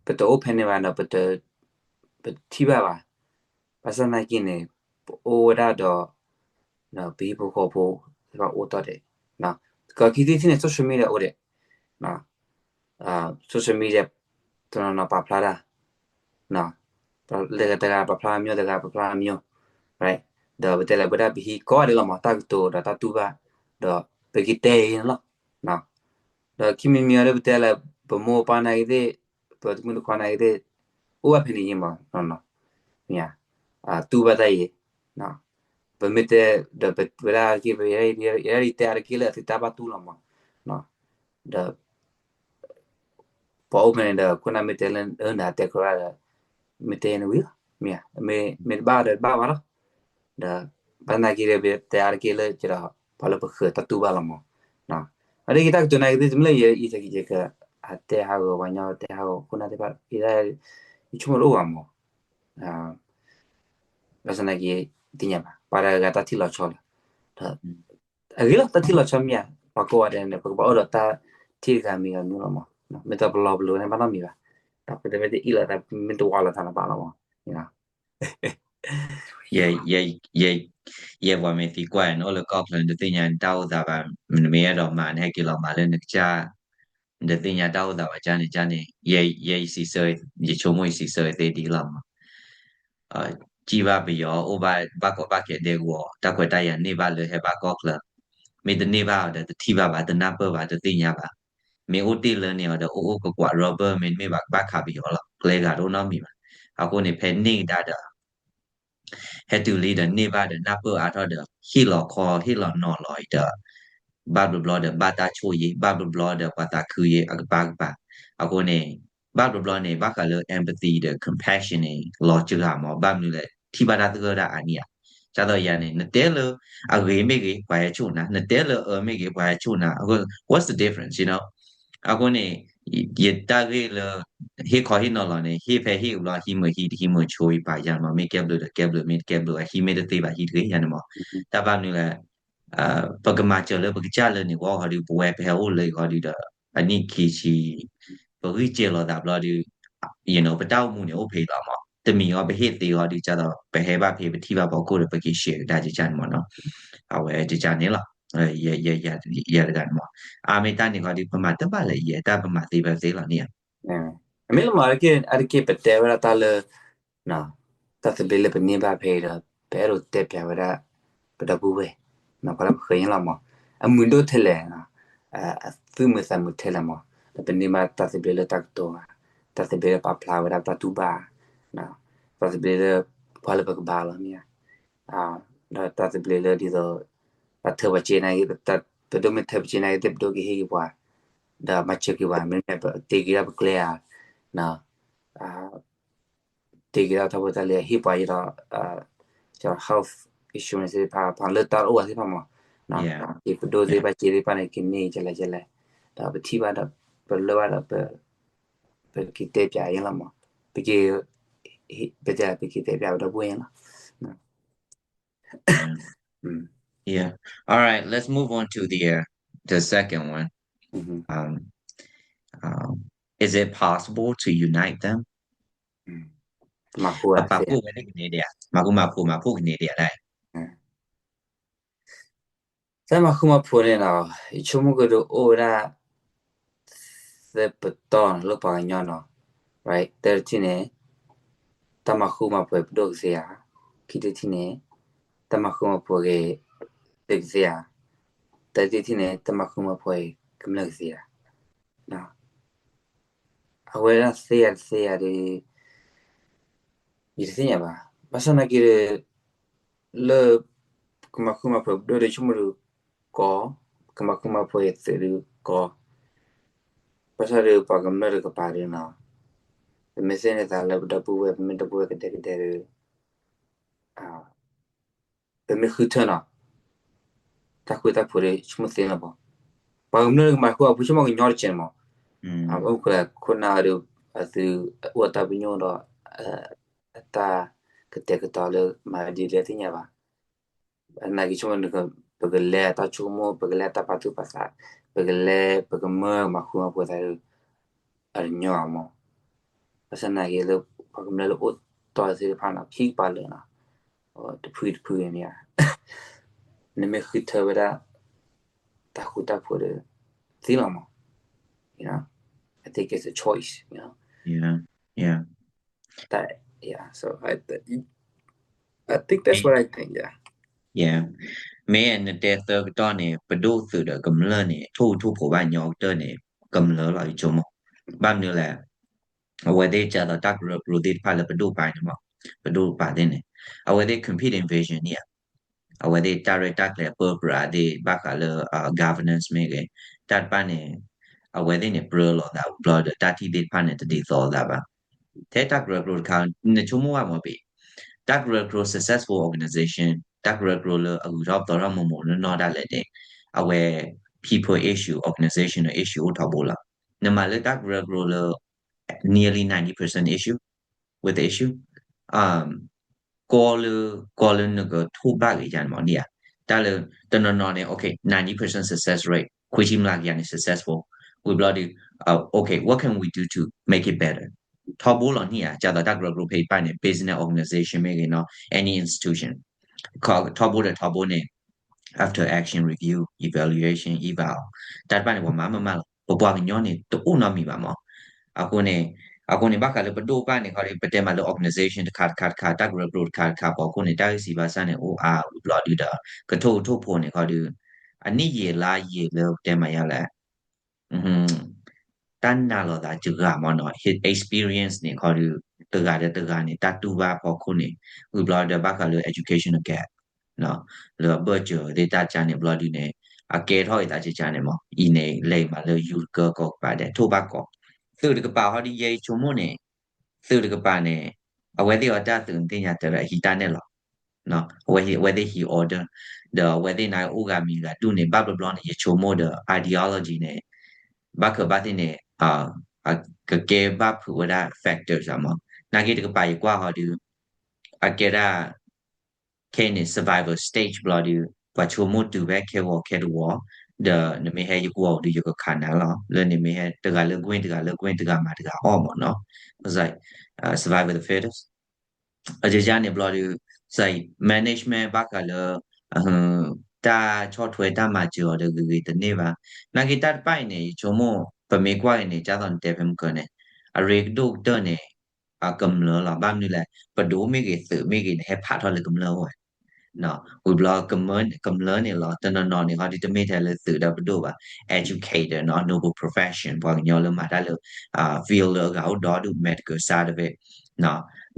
ပတအိၣ်ဖဲန့ၣ်ဘၣ်ဒီး ပတထံၣ်ဘၣ်ဘၣ်. ဘၣ်ဆၣ်သနာ်က့န့ၣ် ပအိၣ်ဝဲဒၣ်ဒီး ပဟံၣ်ဖိဃီဖိသ့ၣ်တဖၣ်အိၣ်တီၢ်ဒဲး, ကီၢ်ခံထံၣ်န့ၣ် social media အိၣ်ဒဲး, social media တနီၤနီၤပာ်ဖျါတၢ်, လၢတဂၤပာ်ဖျါမ့ၢ် တဂၤပာ်ဖျါမ့ၢ်, ဒီးပတဲလဲၣ် ပဝဲဒၣ်ပဟံးကိးဂၤဒဲးလီၤမး တၢ်ကတိၤဒီးတၢ်တူၢ်ဘၣ်, ဒီးပကတဲအီၤန့ၣ်လီၤ. ဒီးခံမံၤမံၤအံၤဒီး ပတဲလဲၣ် ပမိၢ်ပပၢ်နာ်က့သ့ၣ်, ပတမုၣ်တခွါနာ်က့သ့ၣ်, အိၣ်ဘၣ်ဖဲန့ၣ်ယံၤမး, မ့ၢ် တူၢ်ဘၣ်တၢ်အံၤ, ပမ့ၢ်တဲ ဒီးပဝဲဒၣ်တက့ၢ် ပယဲဒၣ်ယတဲအါတက့ၢ်လၢအသုတၢ်ဘၣ်တူၢ်လီၤမး, ဒီး ပှၤအိၣ်ဖဲန့ၣ်ဒီး ခိၣ်နၢ်မ့ၢ်တဲလၢ အၢနၤတဲကြၢးဒီး မ့ၢ်တဲန့ၣ်ဝံၤလီၤ, မ့ၢ် မ့ၢ်တဘၣ်ဒီးတဘၣ်ဘၣ်လီၤ. ဒီးဘၣ်သနာ်က့ဒီး ပတဲအါတက့ၢ်လၢကဒီး ပှၤလၢပဃၢၤတၢ်တူၢ်ဘၣ်လီၤမး, အဒိက့ၤတၢ်ကတိၤနာ်က့သ့ၣ် တမ့ၢ်လၢယအံၤ ယကဟးတဲဟးဂီၤပှၤညီ တဲဟးဂီၤခိၣ်နၢ်သ့ၣ်တဖၣ် ယဆိကမိၣ်တအိၣ်ဘၣ်မး, ဘၣ်ဆၣ်သနာ်က့ သ့ၣ်ညါဘၣ် ပှၤတဂၤတၢ်ထံၣ်လီၤဆီလီၤ, ဒီး အဂ့ၤလီၤ တၢ်ထံၣ်လီၤဆီမ့ၢ်ဧါ, ပှၤကိးဂၤဒဲးန့ၣ် ပကဘၣ်အိၣ်ဒီးတၢ်ထံၣ်တဂၤမ့ၢ်ဂ့ၤမ့ၢ်လီၤမး, မ့ၢ်တပလီၢ်ပလိၤန့ၣ် ဘၣ်နီတမံၤဘၣ်, ဒီးပတမ့ၢ်တအံၣ်လိာ်သး မ့ၢ်တဝးလိာ်သးလၢၤဘၣ်လီၤမး. ယဲပှၤမ့ၢ်သံကွၢ်နအိၣ်လၢကီၢ်ချၢ နတသ့ၣ်ညါနတၢ်အိၣ်သးဘၣ်, နမ့ၢ်အဲၣ်ဒိးမၤ နဟဲက့ၤလီၤမၤလၢနကစၢ်, နတသ့ၣ်ညါတၢ်အိၣ်သးဘၣ်ကန့ၣ်ကန့ၣ်, ယဲယစံးဆၢ, ယဆိကမိၣ်ယစံးဆၢသ့ဒ်လီၤမး. စံးဘၣ်ပယီၤ အိၣ်ဘၣ်ဘၣ်ကီဘၣ်ခဲဒဲကဝီၤ တၢ်ခွဲးတၢ်ယာ်န့ၢ်ဘၣ်လၢဟဲဘၣ်ကီၢ်ချၢ, မ့ၢ်တန့ၢ်ဘၣ်အီၤဒီး တထံၣ်ဘၣ်ဘၣ် တနၢ်ပၢၢ်ဘၣ် တသ့ၣ်ညါဘၣ်, မ့ၢ်အိၣ်တ့ၢ်လၢန့ၣ်အီၤဒီး အိၣ်အိၣ်ကကွး rubber မ့တမ့ၢ်ဘၣ်ကဘၣ်ခးပယီၤလီၤ, ကျဲဂၤတအိၣ်နီတမံၤဘၣ်. အဃိန့ၣ် ဖဲန့ၣ်ကဒါဒီး ဟဲတုၤလံဒီးန့ၢ်ဘၣ်ဒီးနၢ်ပၢၢ်အါထီၣ်ဒီး ဟ့ၣ်လီၤခီဟ့ၣ်လီၤနီၤလီၤအံၤဒီး ဘၣ်ဘျီဘျီဒီးဘၣ်တၢ်ဆိၣ်ယ့ ဘၣ်ဘျီဘျီဒီးပှၤသးခုယ့အကပၤကပၤ, အဃိန့ၣ် ဘၣ်ဘျီဘျီန့ၣ် ဘၣ်ဃးလၢ empathy ဒီး compassion န့ၣ် လီၤစှၤမး, ဘၣ်မနုၤလဲၣ် ထံၣ်ဘၣ်တၢ်သဂၢၢ်ဒၣ်အါန့ၢ်ဧါ, ဒ်သိးယၤန့ၣ် နတဲလၢအဂ့ၤမ့ၢ်ဂ့ၤ ပှၤဟဲဆိၣ်နၤ, နတဲလၢအၢမ့ၢ်ဂ့ၤ ပှၤဟဲဆိၣ်နၤ, what's the difference, you know? အဃိန့ၣ် ယတၢ်ဂ့ၢ်လၢ ဟ့ၣ်ခီဟ့ၣ်နီၤလီၤန့ၣ် ဟ့ၣ်ဖဲဟ့ၣ်ကဘျီ ဟံးမုာ်ဟံး တဟံးမုာ်ဆိအံၤ ပာ်ယၤမး, မ့ၢ်ကဲဘျုးဒီးကဲဘျုး မ့ၢ်တကဲဘျုး ဟံးမ့ၢ်တသ့ဘၣ် ဟံးတဂ့ၤယၤန့ၣ်မး, တၢ်ဘၣ်မနုၤလဲၣ် ပကမၤစၢၤလၢပကစၢ်လၢန့ၣ် ဝဲဃီဒီး ပဝဲပဟဲအိၣ်လၢအံၤဃီဒီး အနံၣ်ခံဆံ ပဂံၢ်စဲၤလီၤသးဘျီဒီး ပတၢ်အိၣ်မူန့ၣ် အိၣ်ဖဲအံၤလီၤမး, တမံၤအီၤ ပဟ့ၣ်သ့ဃီဒီး ကသိး ပဟဲဘၣ်ဖဲ ပထံၣ်ဘၣ်ဖီခိၣ်ဒီး ပက့ၤ share ကဒါကကန့ၣ်မးနီၤ, အဝဲကကန့ၣ်လီၤ, ယဲတဂၤန့ၣ်မး, အါမ့ၢ်တၢ်န့ၣ်ဃီဒီး ပမၤတဘၣ်လၢယဲ တၢ်ပမၤသ့ဘၣ်သ့လီၤန့ၣ်ဧါ. အမ့ၢ်လၢမး အါတက့ၢ်ပတဲဝဲဒၣ်တၢ်လၢ တၢ်သဘျ့လၢပန့ၢ်ဘၣ်ဖဲအံၤဒီး ပအဲၣ်ဒိးတဲပၠးဝဲဒၣ် ပဒီပုၢ်ဝဲၢ် ပှၤလၢပဃၢၤန့ၣ်လီၤမး, အမုာ်ဒိၣ်ထဲလဲၣ်, အသူၣ်မုာ်သးမုာ်ထဲလဲၣ်မး, ဒီးပန့ၢ်ဘၣ်တၢ်သဘျ့လၢတၢ်ကတိၤဧါ, တၢ်သဘျ့လၢပာ်ဖျါဝဲဒၣ်ပတၢ်တူၢ်ဘၣ်, တၢ်သဘျ့လၢ ပှၤလၢပကဘါလီၤမ့ၢ်ဧါ, ဒီးတၢ်သဘျ့လၢဒ်သိး ပထၢပှၤစ့န့ၣ် ပဒိၣ်မ့ၢ်ထၢပစ့န့ၣ် သ့ၣ်ပဒိၣ်ကဟ့ၣ်က့ၤပှၤ, ဒီးမၤစၢၤက့ၤပှၤ မ့မ့ၢ်ပတ့က့ၤဒၣ်ပကျဲဧါ, တ့က့ၤဒၣ်ထီဘိတၢ်လၢဟ့ၣ်ပှၤယဒီး health insurance သ့ၣ်တဖၣ် ပှၤလၢတၢ်အိၣ်ဝဲသ့ၣ်တဖၣ်မး, ပဒိၣ်သ့ၣ်တဖၣ်စ့သ့ၣ်တဖၣ်န့ၣ် ကန့ၢ်ကလဲၣ်ကလဲၣ်, ဒီးပထံၣ်ဘၣ်ဒီး ပလၢဘၣ်ဒီး ပက့ၤတဲပၠးအံၤလီၤမး, ပက့ၤ ပတဲ ပက့ၤတဲပၠးပဒီပုၢ်ဝဲၢ်လီၤ. Yeah. All right, let's move on to the uh, the second one. Um, um, is it possible to unite them? မၤဃူမၤဖိးဝဲန့ၣ်ကန့ၢ်ဒံးဧါ, မၤဃူမၤဖိး မၤဖိးကန့ၢ်ဒံးဧါလဲၣ်. တၢ်မၤဃူမၤဖိးန့ၣ်နီၤ, ယဆိကမိၣ်ကဒီးအိၣ်ဝဲဒၣ် သၢပတီၢ်လၢပှၤကညီနီၤ, right, တၢတထံၣ်န့ၣ် တၢ်မၤဃူမၤဖိးပဒိၣ်ကသ့ဧါ, ခံတထံၣ်န့ၣ် တၢ်မၤဃူမၤဖိးက့ၤ သုးကသ့ဧါ, တၢတထံၣ်န့ၣ် တၢ်မၤဃူမၤဖိးက့ၤကမျၢၢ်ကသ့ဧါ. အဝဲဒၣ်သ့ဧါတသ့ဧါဒီး ယတသ့ၣ်ညါဘၣ်. ဘၣ်ဆၣ်သနာ်က့ဒီး လၢ ကမၤဃူမၤဖိးပဒိၣ်ဒီး ဆိကမိၣ်ဒီးကီ, ကမၤဃူမၤဖိးသုးဒီးကီ, ဘၣ်ဆၣ်ဒီးပှၤကမျၢၢ်တကပၤဒီးနီၤ, ပမ့ၢ်သ့ၣ်န့ၢ်သးလၢပဒီပုၢ်ဝဲၢ် ပမ့ၢ်ဒီပုၢ်ဝဲၢ်ကဒဲကဒဲဒီး ပမ့ၢ်ဃုထၢနီၤ, တၢ်ဃူတၢ်ဖိးဒီး ဆိကမိၣ်သ့လီၤမး. ပှၤကမျၢၢ်ကမၤဃူအပူၤ ဆိကမိၣ်ကညီတကဲးန့ၣ်မး. အအိၣ်ခိးခိၣ်နၢ်ဒီး အသုအိၣ်တၢ်ပညိၣ်ဒီး အတၢ်ကတဲာ်ကတီၤလၢမၤဒ်လဲၣ်သ့ၣ်ညါဘၣ်. နာ်က့ဆိကမိၣ် ပကလဲၤတၢ်ဆိကမိၣ် ပကလဲၤတၢ်ပာ်သူၣ်ပာ်သး ပကလဲၤ ပကမၢမၤဃူမၤဖိးသးဒီး အတညီမး. ဘၣ်ဆၣ်နာ်က့လၢ ပှၤကမျၢၢ်လၢအိၣ်တီၢ်သ့ၣ်တဖၣ်နီၤ ခံကပၤလၢာ်နီၤ တဖုတဖုန့ၣ်ဧါ နမ့ၢ်ဃုထၢဝဲဒၣ် တၢ်ဃူတၢ်ဖိးဒီး သ့လီၤမး. I think it's a choice. Yeah, yeah. That, yeah, so I, I think that's what I think, yeah. Yeah. မ့ၢ်နတဲသၢကတီၢ်န့ၣ် ပဒိၣ်သုးဒီးကမျၢၢ်န့ၣ် ထိၣ်ဂူာ်ထိၣ်ဖိးဘၣ်ညီကတၢၢ်န့ၣ် ကမျၢၢ်လီၤ ယဆိကမိၣ်. ဘၣ်မနုၤလဲၣ် အဝဲသ့ၣ်ကသိးတၢ်ကရၢကရိသ့ၣ်တဖၣ်လၢပဒိၣ်ပၤန့ၣ်မး, ပဒိၣ်ပၤသ့ၣ်န့ၣ် အဝဲသ့ၣ် competing vision န့ၣ်ဧါ. အဝဲသ့ၣ်တၢ်ရဲၣ်တၢ်ကျဲၤပၢပြးသ့ၣ် ဘၣ်ဃးလၢ governance မ့ၢ်ဂ့ၤ တၢ်တဖၣ်န့ၣ် အဝဲသ့ၣ်န့ၣ် ပြၢလီၤသးဝံၤဘျီဒီး တၢ်ထံၣ်သ့ၣ်တဖၣ်န့ၣ် တဒ်သိးလိာ်သးဘၣ်. ထဲတၢ်ကရၢကရိတခါ နဆိကမိၣ်ဘၣ်မးဘ့ၣ် တၢ်ကရၢကရိ successful organization တၢ်ကရၢကရိလၢအဂုၤထီၣ်ပသီထီၣ်မုာ်မုာ်နီၢ်နီၢ်ဒၣ်လဲာ်န့ၣ် အဝဲ people issue, organizational issue အိၣ်ထီဘိလီၤ. နမၤလၢတၢ်ကရၢကရိလၢ nearly ninety percent issue with the issue ကီလၢ ကီလၢနကထိၣ်ဘၣ်က့ၤယၤန့ၣ်မး န့ၣ်ဧါ. တၢ်လၢ တနီၤနီၤန့ၣ် okay, ninety percent success rate ခွံဆံမျးကယၤန့ၣ် successful ဝံၤဘျီဒီး okay, what can we do to make it better? ထီဘိလီၤ န့ၣ်ဧါ. ကသိးတၢ်ကရၢကရိဖဲအံၤတဖၣ်န့ၣ် business organization မ့ၢ်ဂ့ၤနီၤ any institution ထီဘိဒီးထီဘိန့ၣ် after action, review, evaluation, eval တၢ်တဖၣ်န့ၣ် ပှၤမၤမးမးလီၤ. ပပှၤကညီန့ၣ် တအိၣ်နီတမံၤဘၣ်မး. အဃိန့ၣ် အဃိန့ၣ် ဘၣ်ဃးလၢပဒိၣ်ပၢ်န့ၣ်ခီဒီး ပတဲမးလၢ organization တခါတခါတခါ တၢ်ကရၢကရိတခါတခါအဖီခိၣ်န့ၣ် တၢ်ဂ့ၢ်စံးဘၣ်ဆၣ်န့ၣ် အိၣ်အါဝံၤဘျီဒုဒီး ကထိၣ်ကထိၣ်ဖိးန့ၣ်ခီဒီး အနံၣ်ယံာ်လါယံာ်လၢပတဲမးယါလဲၣ် တၢ်နာ်လီၤသးတဂၤမးနီၤ his experience န့ၣ်ခီဒီး တဂၤဒီးတဂၤန့ၣ် တၢ်တူၢ်ဘၣ်အဖီခိၣ်န့ၣ် ဝံၤဘျီဒီးဘၣ်ဃးလၢ educational gap လၢအဘၢၣ်စၢၤသ့ၣ်တၢ်ကါန့ၣ်ဘျီဒုန့ၣ် အကဲထီၣ်အသးကကါန့ၣ်မး အံၤန့ၣ် လဲၤမးလၢယူတကၢကီၢ်ကပၤဒဲး ထိၣ်ဘၣ်ကီး သုးတကပၤဟီဒီးယဲယဆိကမိၣ်န့ၣ် သုးတကပၤန့ၣ် အဝဲသ့ၣ်အီၤတၢ်သုးနသ့ၣ်ညါတၢ်ဒီးအဟံးတၢ်နဲၣ်လီၤ အဝဲသ့ၣ်ဟံး order ဒီးအဝဲသ့ၣ်န့ၣ်အိၣ်ဂၤမံၤဂၤဒူၣ်န့ၣ် ဘၣ်ဘျီဘျီန့ၣ် ယဆိကမိၣ်ဒီး ideology န့ၣ် ဘၣ်ခၢၣ်ဘၣ်သ့ၣ်န့ၣ် ကကဲဘၣ်ဖုးဝဲဒၣ် factors မး နာ်က့တကပၤယကွၢ်ဟီဒီး အကဲဒၣ် ခဲအံၤန့ၣ် survival stage ဘျီဒီး ပှၤဆိကမိၣ်တုၤဖဲခဲဂီၤခဲတဝီၤ ဒီးနမ့ၢ်ဟဲယကွီၢ်ဒီးယကခးနၤလီၤ လၢနမ့ၢ်ဟဲတဂၤလၢကွ့ၢ်တဂၤလၢကွ့ၢ်တဂၤမၤတဂၤအီၣ်မးနီၤ survival the fittest အကကါန့ၣ်ဘျီဒီး management ဘၣ်ဃးလၢ တၢ်ဆီၣ်ထွဲတၢ်မၤစၢၤအီၤဒီးဂ့ၤဂ့ၤတန့ၢ်ဘၣ် နာ်က့တၢ်တဖၣ်အံၤန့ၣ် ယဆိကမိၣ် ပမ့ၢ်ကွၢ်အံၤန့ၣ် ကသိးနတဲဖဲမုၢ်ကၢန့ၣ် အရ့ကဒိၣ်ကတၢၢ်န့ၣ် အကမျၢၢ်လီၤ ဘၣ်မနုၤလဲၣ် ပဒိၣ်မ့ၢ်ဂ့ၤသုးမ့ၢ်ဂ့ၤန့ၣ် ဟဲဖးထီၣ်လၢကမျၢၢ်အိၣ်ဝဲ ဝံၤဘျီ ကမျၢၢ်န့ၣ်လီၤ တနီၤနီၤန့ၣ်ခီဒီးတမ့ၢ်ထဲလၢသုးဒီးပဒိၣ်ဘၣ် educator နီၤ noble profession ပှၤကညီလၢမၤတၢ်လၢ field လၢအဂၤအိၣ်ဒီဒူၣ် medical side of it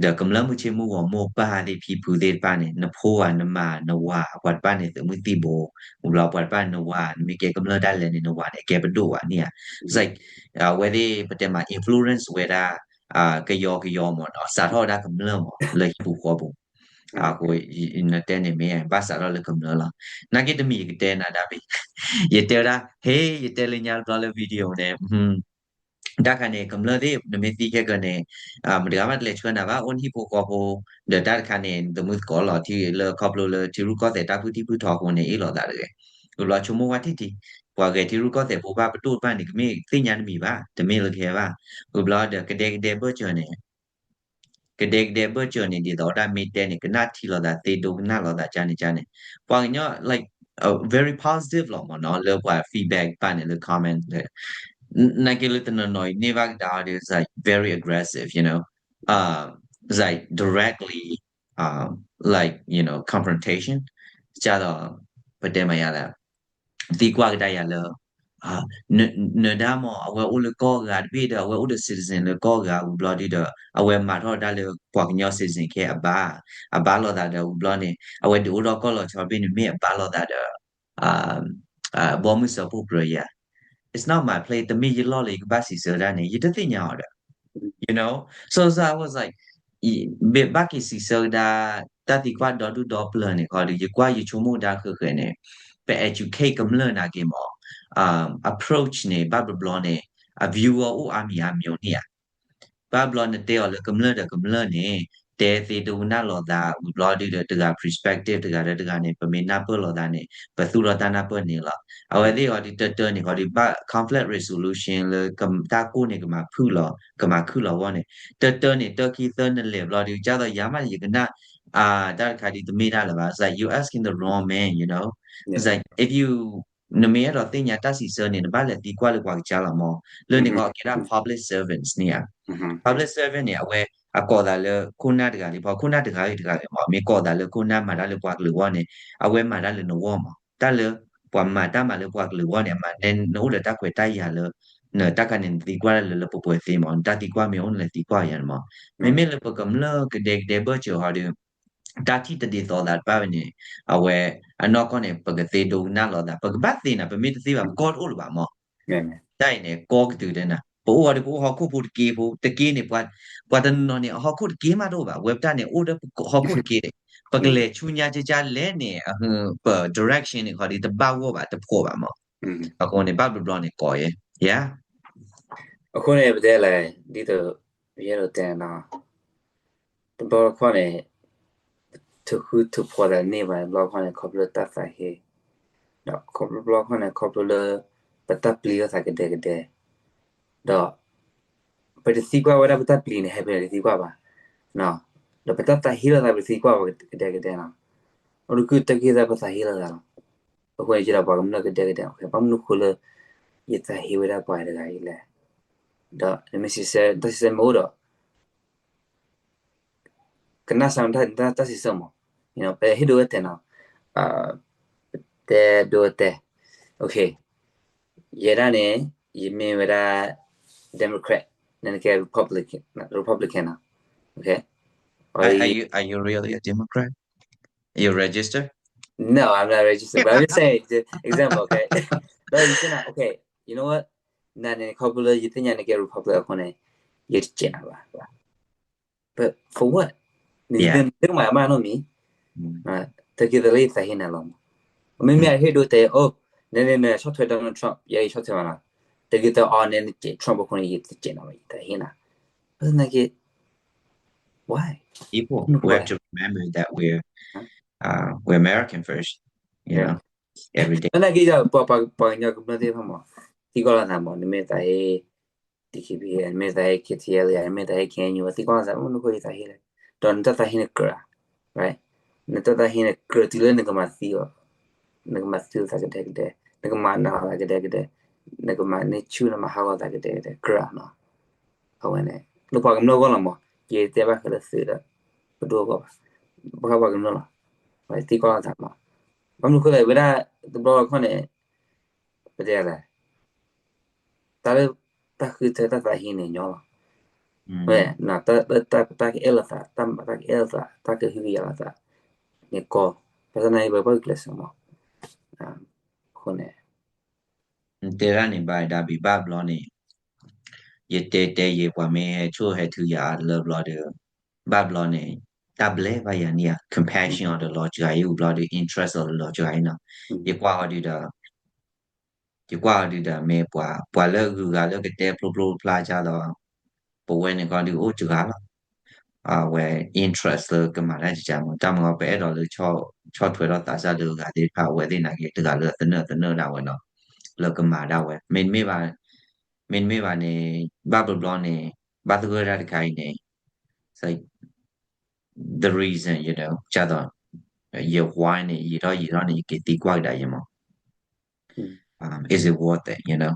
ဒီးကမျၢၢ်မုၢ်ဆ့ၣ်မုၢ်ဂီၤမိၢ်ပၢ်သ့ၣ်ဖံဖုသ့ၣ်တဖၣ်န့ၣ် နဖိဧါနမါနဝၤ ပှၤတဖၣ်န့ၣ်သုးမုၢ်သံၣ်ဘိ ဝံၤဘျီပှၤတဖၣ်နဝၤ နမ့ၢ်ကဲကမျၢၢ်ဒၣ်လဲာ်န့ၣ် နဝၤန့ၣ် အကဲပဒိၣ်ဘၣ်န့ၣ်ဧါ it's like အဝဲသ့ၣ်ပတဲမး influence ဝဲဒၣ် ကယီကယီမးနီၤ စးထီၣ်ဝဲဒၣ်ကမျၢၢ်မး လၢဟံၣ်ပူၤဃီပူၤ အဃိ နတဲန့ၣ်မ့ၢ် ဘၣ်စးထီၣ်လၢကမျၢၢ်လီၤ နာ်က့တမံၤယကတဲနၤဒၣ်ဘၣ် ယတဲဝဲဒၣ် ဟ့ ယတဲလၢညါတဘျီလၢ video န့ၣ် တၢ်ခါန့ၣ် ကမျၢၢ်သ့ၣ် နမ့ၢ်သံခဲကၢန့ၣ် မတၤတဂၤဘၣ်တလဲၤဆှၢနၤဘၣ် အိၣ်နဟံၣ်ဖိဃီဖိ, ဒီးတၢ်တခါန့ၣ် နသမုၢ်သကိးလီၤထံလၢခီဖျိလၢထံရူၢ်ကီၢ်သဲးတၢ်ဖုၣ်ထံၣ်ဖုၣ်ထီအဃိန့ၣ် အ့ၣ်လိာ်သးတဂ့ၤ. ဝံၤဘျီဆိကမိၣ်ဝဲထံၣ်ထံၣ် ပှၤဂဲၤထံရူၢ်ကီၢ်သဲးဖိဘၣ်ပဒိၣ်တဖၣ်န့ၣ် ကမ့ၢ်သ့ၣ်ညါတမံၤဘၣ် တမ့ၢ်လၢကဟဲဘၣ်. ဝံၤဘျီဒီးကဒဲကဒဲဘၢၣ်စၢၤန့ၣ် ကဒဲကဒဲဘၢၣ်စၢၤန့ၣ် ဒ်သိးဝဲဒၣ်မ့ၢ်တဲန့ၣ် ကနၣ်ထံလိာ်သးသ့ဒိကနၣ်လိာ်သးကၢ်န့ၣ်ကၢ်န့ၣ် ပှၤကညီ like very positive လီၤမ့ၢ်နီၤ လၢပှၤ feedback ဘၣ်န့ၣ်လၢ comment လၢ နာ်က့လၢတနီၤနီၤအံၤန့ၢ်ဘၣ်ကဒါအီၤဒီး it's like very aggressive, you know, it's like directly, like, you know, confrontation ကၢ်ဒီး ပတဲမၤယါလဲၣ် သံကွၢ်ကဒါယၤလၢ နဒါမ့ၢ် အဝဲအိၣ်လၢကီၢ်အဂၤတဘ့ၣ်ဒီး အဝဲအိၣ်ဒီး citizen လၢကီၢ်အဂၤဝံၤဘျီဒုဒီး အဝဲမၤထီၣ်ဒၣ်လၢပှၤကညီ citizen ခဲအဘါ, အဘါလိာ်သးဒီးဝံၤဘျီန့ၣ် အဝဲဒုးအိၣ်ထီၣ်ကီၢ်လီၤဆီတဘ့ၣ်န့ၣ် မ့ၢ်အဘါလိာ်သးဒီး ဘီမုၢ်စၢဖှိၣ်ပြၢယၤ It's not my place, တမ့ၢ်ယလီၢ်လၢယကဘၣ်စံးဆၢဒၣ်န့ၣ် ယတသ့ၣ်ညါအီၤဒီး you know, so, so I was like, ဘၣ်က့ၤစံးဆၢကဒါ တၢ်သံကွၢ်ဒီဒူၣ်ဒီပျၢၤန့ၣ်ခီဒီး ယကွၢ်ယဆိကမိၣ်ကဒါဃၢၤဃၢၤန့ၣ် ပ educate ကမျၢၢ်နာ်က့မ့ၢ် approach န့ၣ် ဘၣ်ဘျီဘျီန့ၣ် အ viewer အိၣ်အါမံၤအါမံၤန့ၣ်ဧါ ဘၣ်ဘျီနတဲအီၤလၢကမျၢၢ်ဒီးကမျၢၢ်န့ၣ် တဲသ့ဒိကနၣ်လိာ်သး ဝံၤဘျီဒုဒီးတဂၤ perspective တဂၤဒီးတဂၤန့ၣ် ပမ့ၢ်နၢ်ပၢၢ်လိာ်သးန့ၣ် ပသူၣ်ထီၣ်တၢ်နၢ်ပၢၢ်န့ၣ်လီၤ. အဝဲသ့ၣ်အီၤဒုတၢတၢန့ၣ် ခီဒီးဘၣ် conflict resolution လၢတၢ်ကိၢ်န့ၣ် ကမၤဖုၣ်လီၤ ကမၤခုၣ်လီၤဝဲန့ၣ် တၢတၢန့ၣ် တၢခံသၢနလဲၤဘျီဒု ကၢ်သိးယၤမးန့ၣ် ယကနၣ် တၢ်တခါဒုတမ့ၢ်ဒၣ်လၢၤဘၣ် it's like you asking the wrong man, you know, it's like if you နမ့ၢ်အဲၣ်ဒိးသ့ၣ်ညါတၢ်စံးဆၢန့ၣ် နဘၣ်လဲၤသံကွၢ်လၢပှၤကစၢ်လီၤမး လၢန့ၣ်ခီကဲဒၣ် public servants န့ၣ်ဧါ public servant န့ၣ် အဝဲအကိးသးလၢခိၣ်နၢ်တဂၤလံ ပှၤခိၣ်နၢ်တဂၤဂ့ၤတဂၤဂ့ၤမး မ့ၢ်ကိးသးလၢခိၣ်နၢ်မၤတၢ်လၢပှၤကလုာ်အဂီၢ်န့ၣ် အဝဲမၤတၢ်လၢနဂီၢ်မး တၢ်လၢ ပှၤမၤတၢ်မၤလၢပှၤကလုာ်အဂီၢ်န့ၣ် အမၤနဲနအိၣ်ဒီးတၢ်ခွဲးတၢ်ယာ်လၢ နတၢ်ခါန့ၣ် နသံကွၢ်တၢ်လၢလၢပှဲၤပှဲၤသ့မး နတၢ်သံကွၢ်မ့ၢ်အိၣ်နလဲၤသံကွၢ်ယၤန့ၣ်မး မ့မ့ၢ်လၢပကမျၢၢ်ကဒဲကဒဲဘၢၣ်စၢၤဟီဒီး တၢ်ထံၣ်တဒ်သိးသးတဖၣ်ဝဲန့ၣ် အဝဲ အနီၢ်ကီၢ်န့ၣ် ပကသ့ဒိကနၣ်လိာ်သး ပကဘၣ်သ့နၤ ပမ့ၢ်တသ့ဘၣ် ပကီၢ်တအိၣ်လၢၤဘၣ်မး တၢ်အံၤန့ၣ် ကီၢ်ကတုၤတဲနၤ ပအိၣ်ဝဲဒီး ပအိၣ်ဟီၣ်ခိၣ်ဖိတက့ဖိ တက့န့ၣ် ပှၤတနီၤနီၤန့ၣ် အဟီၣ်ခိၣ်တက့မးတအိၣ်ဘၣ် ဝဲပတၢ်န့ၣ် အိၣ်ဒီးဟီၣ်ခိၣ်တက့န့ၣ် ပကလဲၤဆူညါကကလဲၣ်န့ၣ် ပ direction န့ၣ် ခီဒီး တဘၣ်ဂီၢ်ဘၣ် တဖှီၣ်ဘၣ်မး အဃိန့ၣ် ဘၣ်ဘျီဘျီန့ၣ် ကိးယဲ ယၤ အဃိန့ၣ် ပတဲလဲၣ် ဒ်သိး ယအဲၣ်ဒိးတဲနီၤ တဘျီတခီၣ်န့ၣ် ထုးဃုထုးဖှီၣ်သးန့ၢ်ဘၣ် တဘျီတခီၣ်န့ၣ် ခီဖျိလၢတၢ်သးဟ့ ဒီးခီဖျိတဘျီတခီၣ်န့ၣ် ခီဖျိလၢ ပတၢ်ပျံၤလိာ်သးကဒဲကဒဲ ဒီး ပတသံကွၢ်ဝဲဒၣ်ပတၢ်ပျံၤန့ၣ် ဟဲဖဲန့ၣ်တသံကွၢ်ဘၣ် ဒီးပတၢ်သးဟ့လိာ်သးပတသံကွၢ်ဘၣ်ကဒဲကဒဲနီၤ အိၣ်တကုၢ်တၢ်က့ၢ်သးပသးဟ့လိာ်သးလီၤ အဃိန့ၣ် ယဒီးပှၤကမျၢၢ်ကဒဲကဒဲ ဘၣ်မနုၤဃိလၢ ယသးဟ့ဝဲဒၣ်ပှၤတဂၤအံၤလဲၣ် ဒီးနမ့ၢ်စံးဆၢ တၢ်စံးဆၢမ့ၢ်အိၣ်ဒီး ကနၣ်စၢ်တၢ်စံးဆၢမး ပဟ့ၣ်ဒိဝဲတဲနီၤ တဲဒိတဲ ယဲဒၣ်န့ၣ် ယမ့ၢ်ဝဲဒၣ် Democrat နကဲ Republican, Republican နီၤ okay, are you, are you really a Democrat? You register? No, I'm not registered, but I'm just saying, example, okay? ဒီးယသ့ၣ်ညါ okay, you know what? နန့ၣ် ခီဖျိလၢယသ့ၣ်ညါနကဲ Republican အဃိန့ၣ် ယတစဲးနၤဘၣ် But for what? နကမၤမးနီတမံၤ တၢ်က့ၢ်သးလၢယသးဟ့နၤလီၤမး မ့မ့ၢ်အဟ့ၣ်ဒိတဲ အိၣ် နန့ၣ်နဆီၣ်ထွဲ Donald Trump ယဲယဆီၣ်ထွဲမးနီၤ တၢ်က့ၢ်သးအီၤန့ၣ်နစဲး Trump အဃိန့ၣ် ယတစဲးနၤဘၣ် ယသးဟ့နၤ ဘၣ်သနာ်က့ why? People, we have to remember that we're, uh, we're American first, you know, every day. ဘၣ်သနာ်က့ ပှၤကညီကမျၢၢ်သ့ၣ်တဖၣ်မး သံကွၢ်လိာ်သးမး နမ့ၢ်သးဟ့ DKBA မ့ၢ်သးဟ့ KTLA မ့ၢ်သးဟ့ KNU သံကွၢ်လိာ်သး မနုၤအဃိယသးဟ့လဲၣ် ဒီးနတၢ်သးဟ့န့ၣ်ကြၢးဧါ right? နတၢ်သးဟ့န့ၣ်ကြၢးတုၤလၢနကမၤသံအီၤ နကမၤသံလိာ်သးကဒဲကဒဲ နကမၤနၢၤလိာ်သးကဒဲကဒဲ နကမၤန့ၢ်ဆူၣ်နမၤဟးဂီၤသးကဒဲကဒဲ ကြၢးဧါနီၤ အဝဲန့ၣ် လၢပှၤကမျၢၢ်အဂီၢ်လီၤမး ယတဲဘၣ်ဃးလၢသုးဒီး ပဒိၣ်အဂီၢ်ဘၣ် ဘၣ်ဃးပှၤကမျၢၢ်လီၤ သံကွၢ်လိာ်သးမး ဘၣ်မနုၤအဃိလဲၣ် ဝဲဒၣ်တဘျီတခီၣ်န့ၣ် ပတဲလဲၣ် တၢ်လၢ တၢ်ဃုထၢတၢ်သးဟ့န့ၣ်ညီလီၤ ဝဲ တၢ်ကအဲၣ်လိာ်သး တၢ်မၤတၢ်ကအဲၣ်လိာ်သး တၢ်ကဟုကယာ်လိာ်သး န့ၣ်ကီ ဘၣ်ဆၣ်သနာ်က့ ပဘၣ်ဂုာ်ကျဲးစၢးမး အဃိန့ၣ် နတဲဒၣ်န့ၣ် ဘၣ်ဒါဘ့ၣ်ဘၣ်ဘျီန့ၣ် ယတဲတဲယဲ ပှၤမ့ၢ်ဟဲဆိၣ်ဟဲထုယၤအါတလၢဘျီဒီး ဘၣ်ဘျီန့ၣ် တၢ်ဘျဲဘၣ်ယၤန့ၣ်ဧါ compassion အီၤဒီးလီၤစှၤအံၤ ဝံၤဘျီဒီး interest အီၤဒီးလီၤစှၤအံၤနီၤ ယကွၢ်အီၤဒုဒီး ယကွၢ်အီၤဒုဒီး မ့ၢ်ပှၤ ပှၤလၢအဂုၤအဂၤလၢကတဲဖျိဖျိဖျါဖျါဒီး ပဝဲန့ၣ်ကီဒုအိၣ်စှၤလီၤ. အဝဲ interest လၢကမၤတၢ်ကကါမး တၢ်မၤပအဲၣ်ဒိးလၢ ဆီၣ်ထွဲထီၣ်သးစၢ်လၢအဂၤသ့ၣ်တဖၣ် အဝဲသ့ၣ်နာ်က့ တဂၤလၢအသနၢၣ်သနၢၣ်ဒၣ်ဝဲနီၤ လၢကမၤဒၣ်ဝဲ မ့တမ့ၢ်ဘၣ် မ့တမ့ၢ်ဘၣ်န့ၣ် ဘၣ်ဘျီဘျီန့ၣ် ဘၣ်သဂၢၢ်တၢ်တခါအံၤန့ၣ် the reason ယဒၣ် ကၢ်သိး ယ why န့ၣ် ယံာ်ထီၣ်ယံာ်ထီၣ်န့ၣ် ယက့ၤသံကွၢ်ကဒါယဲမး is it worth it, you know?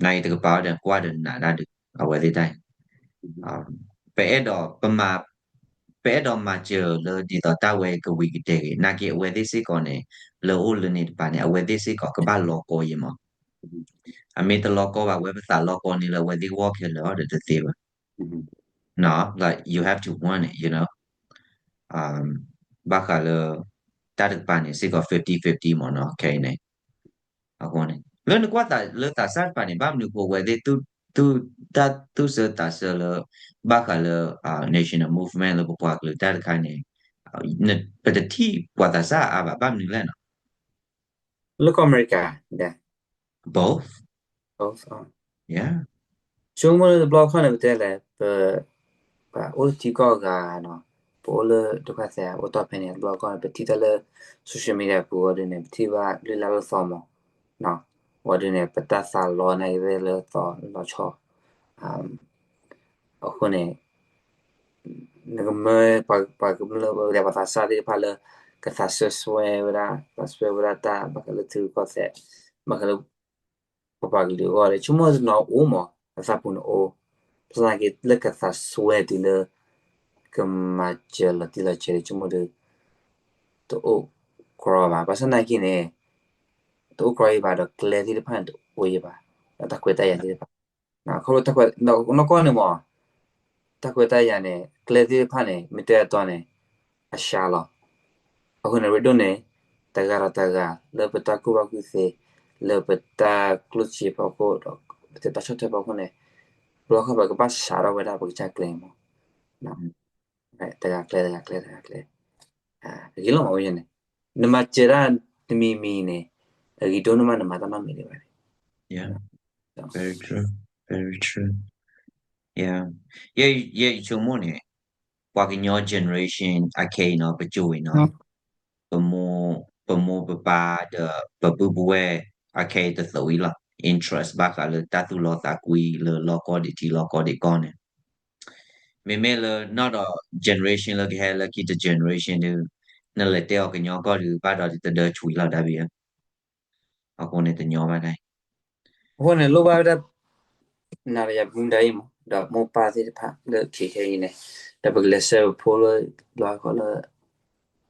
နာ်က့တကပၤအီၤဒီးကွၢ်ဒီးနးဒၣ်ဒုး အဝဲသ့ၣ်တၢ်အံၤ ပအဲၣ်ဒိး ပမၤ ပအဲၣ်ဒိးမၤစၢၤလၢဒ်သိးတၢ်ဝဲကဝံၤကတဲာ်ဂ့ၤ နာ်က့အဝဲသ့ၣ်စ့ၢ်ကီးန့ၣ် လၢအိၣ်လၢန့ၣ်တပၤန့ၣ် အဝဲသ့ၣ်စ့ၢ်ကီးကဘၣ်လီၤကီယဲမး အမ့ၢ်တလီၤကီဘၣ် ဝဲပသးလီၤကီန့ၣ်လၢအဝဲသ့ၣ်ဂီၢ်ခဲလၢာ်အီၤဒီးတသ့ဘၣ် like you have to want it, you know? ဘၣ်ဃးလၢ တၢ်တကပၤန့ၣ်စ့ၢ်ကီး fifty fifty မးနီၤ ခဲအံၤန့ၣ် အဃိန့ၣ် လၢနကွၢ်သးလၢသးစၢ်တကပၤန့ၣ် ဘၣ်မနုၤအဃိဝဲသ့ၣ် တၢ်သူၣ်ဆၢသးဆၢလၢ ဘၣ်ဃးလၢ national movement လၢပပှၤကလုာ်တၢ်တခါန့ၣ် ပတထံၣ်ပှၤသးစၢ်အါဘၣ် ဘၣ်မနုၤလဲၣ်နီၤ လၢကီၢ်အမဲရကၤ both, yeah. ဆိကမိၣ်လၢတဘျီခီန့ၣ် ပတဲလဲၣ် ပ ပအိၣ်လၢထံကီၢ်အဂၤနီၤ ပအိၣ်လၢဒုက္ခသည် အိၣ်တီၢ်ဖဲန့ၣ် တဘျီခီန့ၣ် ပထံၣ်တၢ်လၢ social media ပူၤအီၤဒ်န့ၣ် ပထံၣ်ဘၣ်လုၢ်လၢ်လၢသီမး ဝံၤဒ်န့ၣ် ပတၢ်သးလီနာ်က့သ့ၣ်လၢသီလီၤဆီ အဃိန့ၣ် နကမၢ ပှၤကမျၢၢ်ပှၤသးစၢ်သ့ၣ်တဖၣ်လၢ ကသးစဲစွဲဝဲဒၣ် သးစဲစွဲဝဲဒၣ်တၢ် ဘၣ်ဃးလၢထံရူၢ်ကီၢ်သဲး ဘၣ်ဃးလၢ ပပှၤကလုာ်အဂီၢ်ဒီး ဆိကမိၣ်တနီၤအိၣ်မး အသးပူၤန့ၣ်အိၣ် ဘၣ်ဆၣ်သနာ်က့ လၢကသးစဲဝဲတုၤလၢ ကမၤစၢၤလီၤတံၢ်လီၤဆဲးဒီး ဆိကမိၣ်ဒီး တအိၣ်ကြီဘၣ် ဘၣ်ဆၣ်သနာ်က့န့ၣ် တအိၣ်ကြီအံၤဘၣ်ဒီး ကျဲသ့ၣ်တဖၣ်န့ၣ် တအိၣ်အံၤဘၣ် ဒီးတၢ်ခွဲးတၢ်ယာ်သ့ၣ်တဖၣ် ခီဖျိတၢ်ခွဲး နီၢ်ကီၢ်န့ၣ်မး တၢ်ခွဲးတၢ်ယာ်န့ၣ် ကျဲသ့ၣ်တဖၣ်န့ၣ် မ့ၢ်တဲအတီန့ၣ် အရှါလီၤ. အဃိန့ၣ် ရ့ဒိၣ်န့ၣ် တဂၤဒီးတဂၤ လၢပတၢ်ကူၣ်ဘၣ်ကူၣ်သ့ လၢပတၢ်ကျိၣ်စ့ဖီခိၣ်ဒီး ပတၢ်ဆီၣ်ထွဲဖီခိၣ်န့ၣ် ဘျီဃီပကဘၣ်စးထီၣ်ဝဲဒၣ်ပကစၢ်ကျဲမး တဂၤကျဲ တဂၤကျဲ တဂၤကျဲ ဂ့ၤလီၤမးဝဲန့ၣ် နမၤစၢၤတၢ်တမံၤမံၤန့ၣ် အဂ့ၤဒိၣ်န့ၢ်မး နမၤတၢ်နီတမံၤဒံးဘၣ်န့ၣ် very true, very true, yeah, ယဆိကမိၣ်န့ၣ် ပှၤကညီ generation အခဲအံၤနီၤ ပစိၤအံၤနီၤ ပမိၢ် ပမိၢ်ပပၢ်ဒီး ပပုၢ်ပဝဲၢ် အခဲအံၤတသိးအံၤလီၤ interest ဘၣ်ဃးလၢတၢ်သူၣ်လီသးကွံလၢလီၢ်ကီၢ်ဒံးထံလီၢ်ကီၢ်ဒံးကီၢ်န့ၣ် မ့မ့ၢ်လၢနီၢ်ဒီး generation လၢကဟဲလၢခံတ generation ဒီး နလဲၤတဲအီၤကညီကီၢ်ဒီး ဘၣ်ဒီးတဒၢဆွံလီၤဒါဘ့ၣ် အဃိန့ၣ်တညီဘၣ်ဒၣ်အံၤ အဃိန့ၣ် လိၣ်ဘၣ်ဝဲဒၣ် နၤဒီးယၤပမူဒါအံၤမး ဒီးမိၢ်ပၢ်သ့ၣ်တဖၣ်လၢခံခဲအံၤန့ၣ် ဒီးပကလဲၤဆှၢပဖိလၢ ဘျီဃီလၢ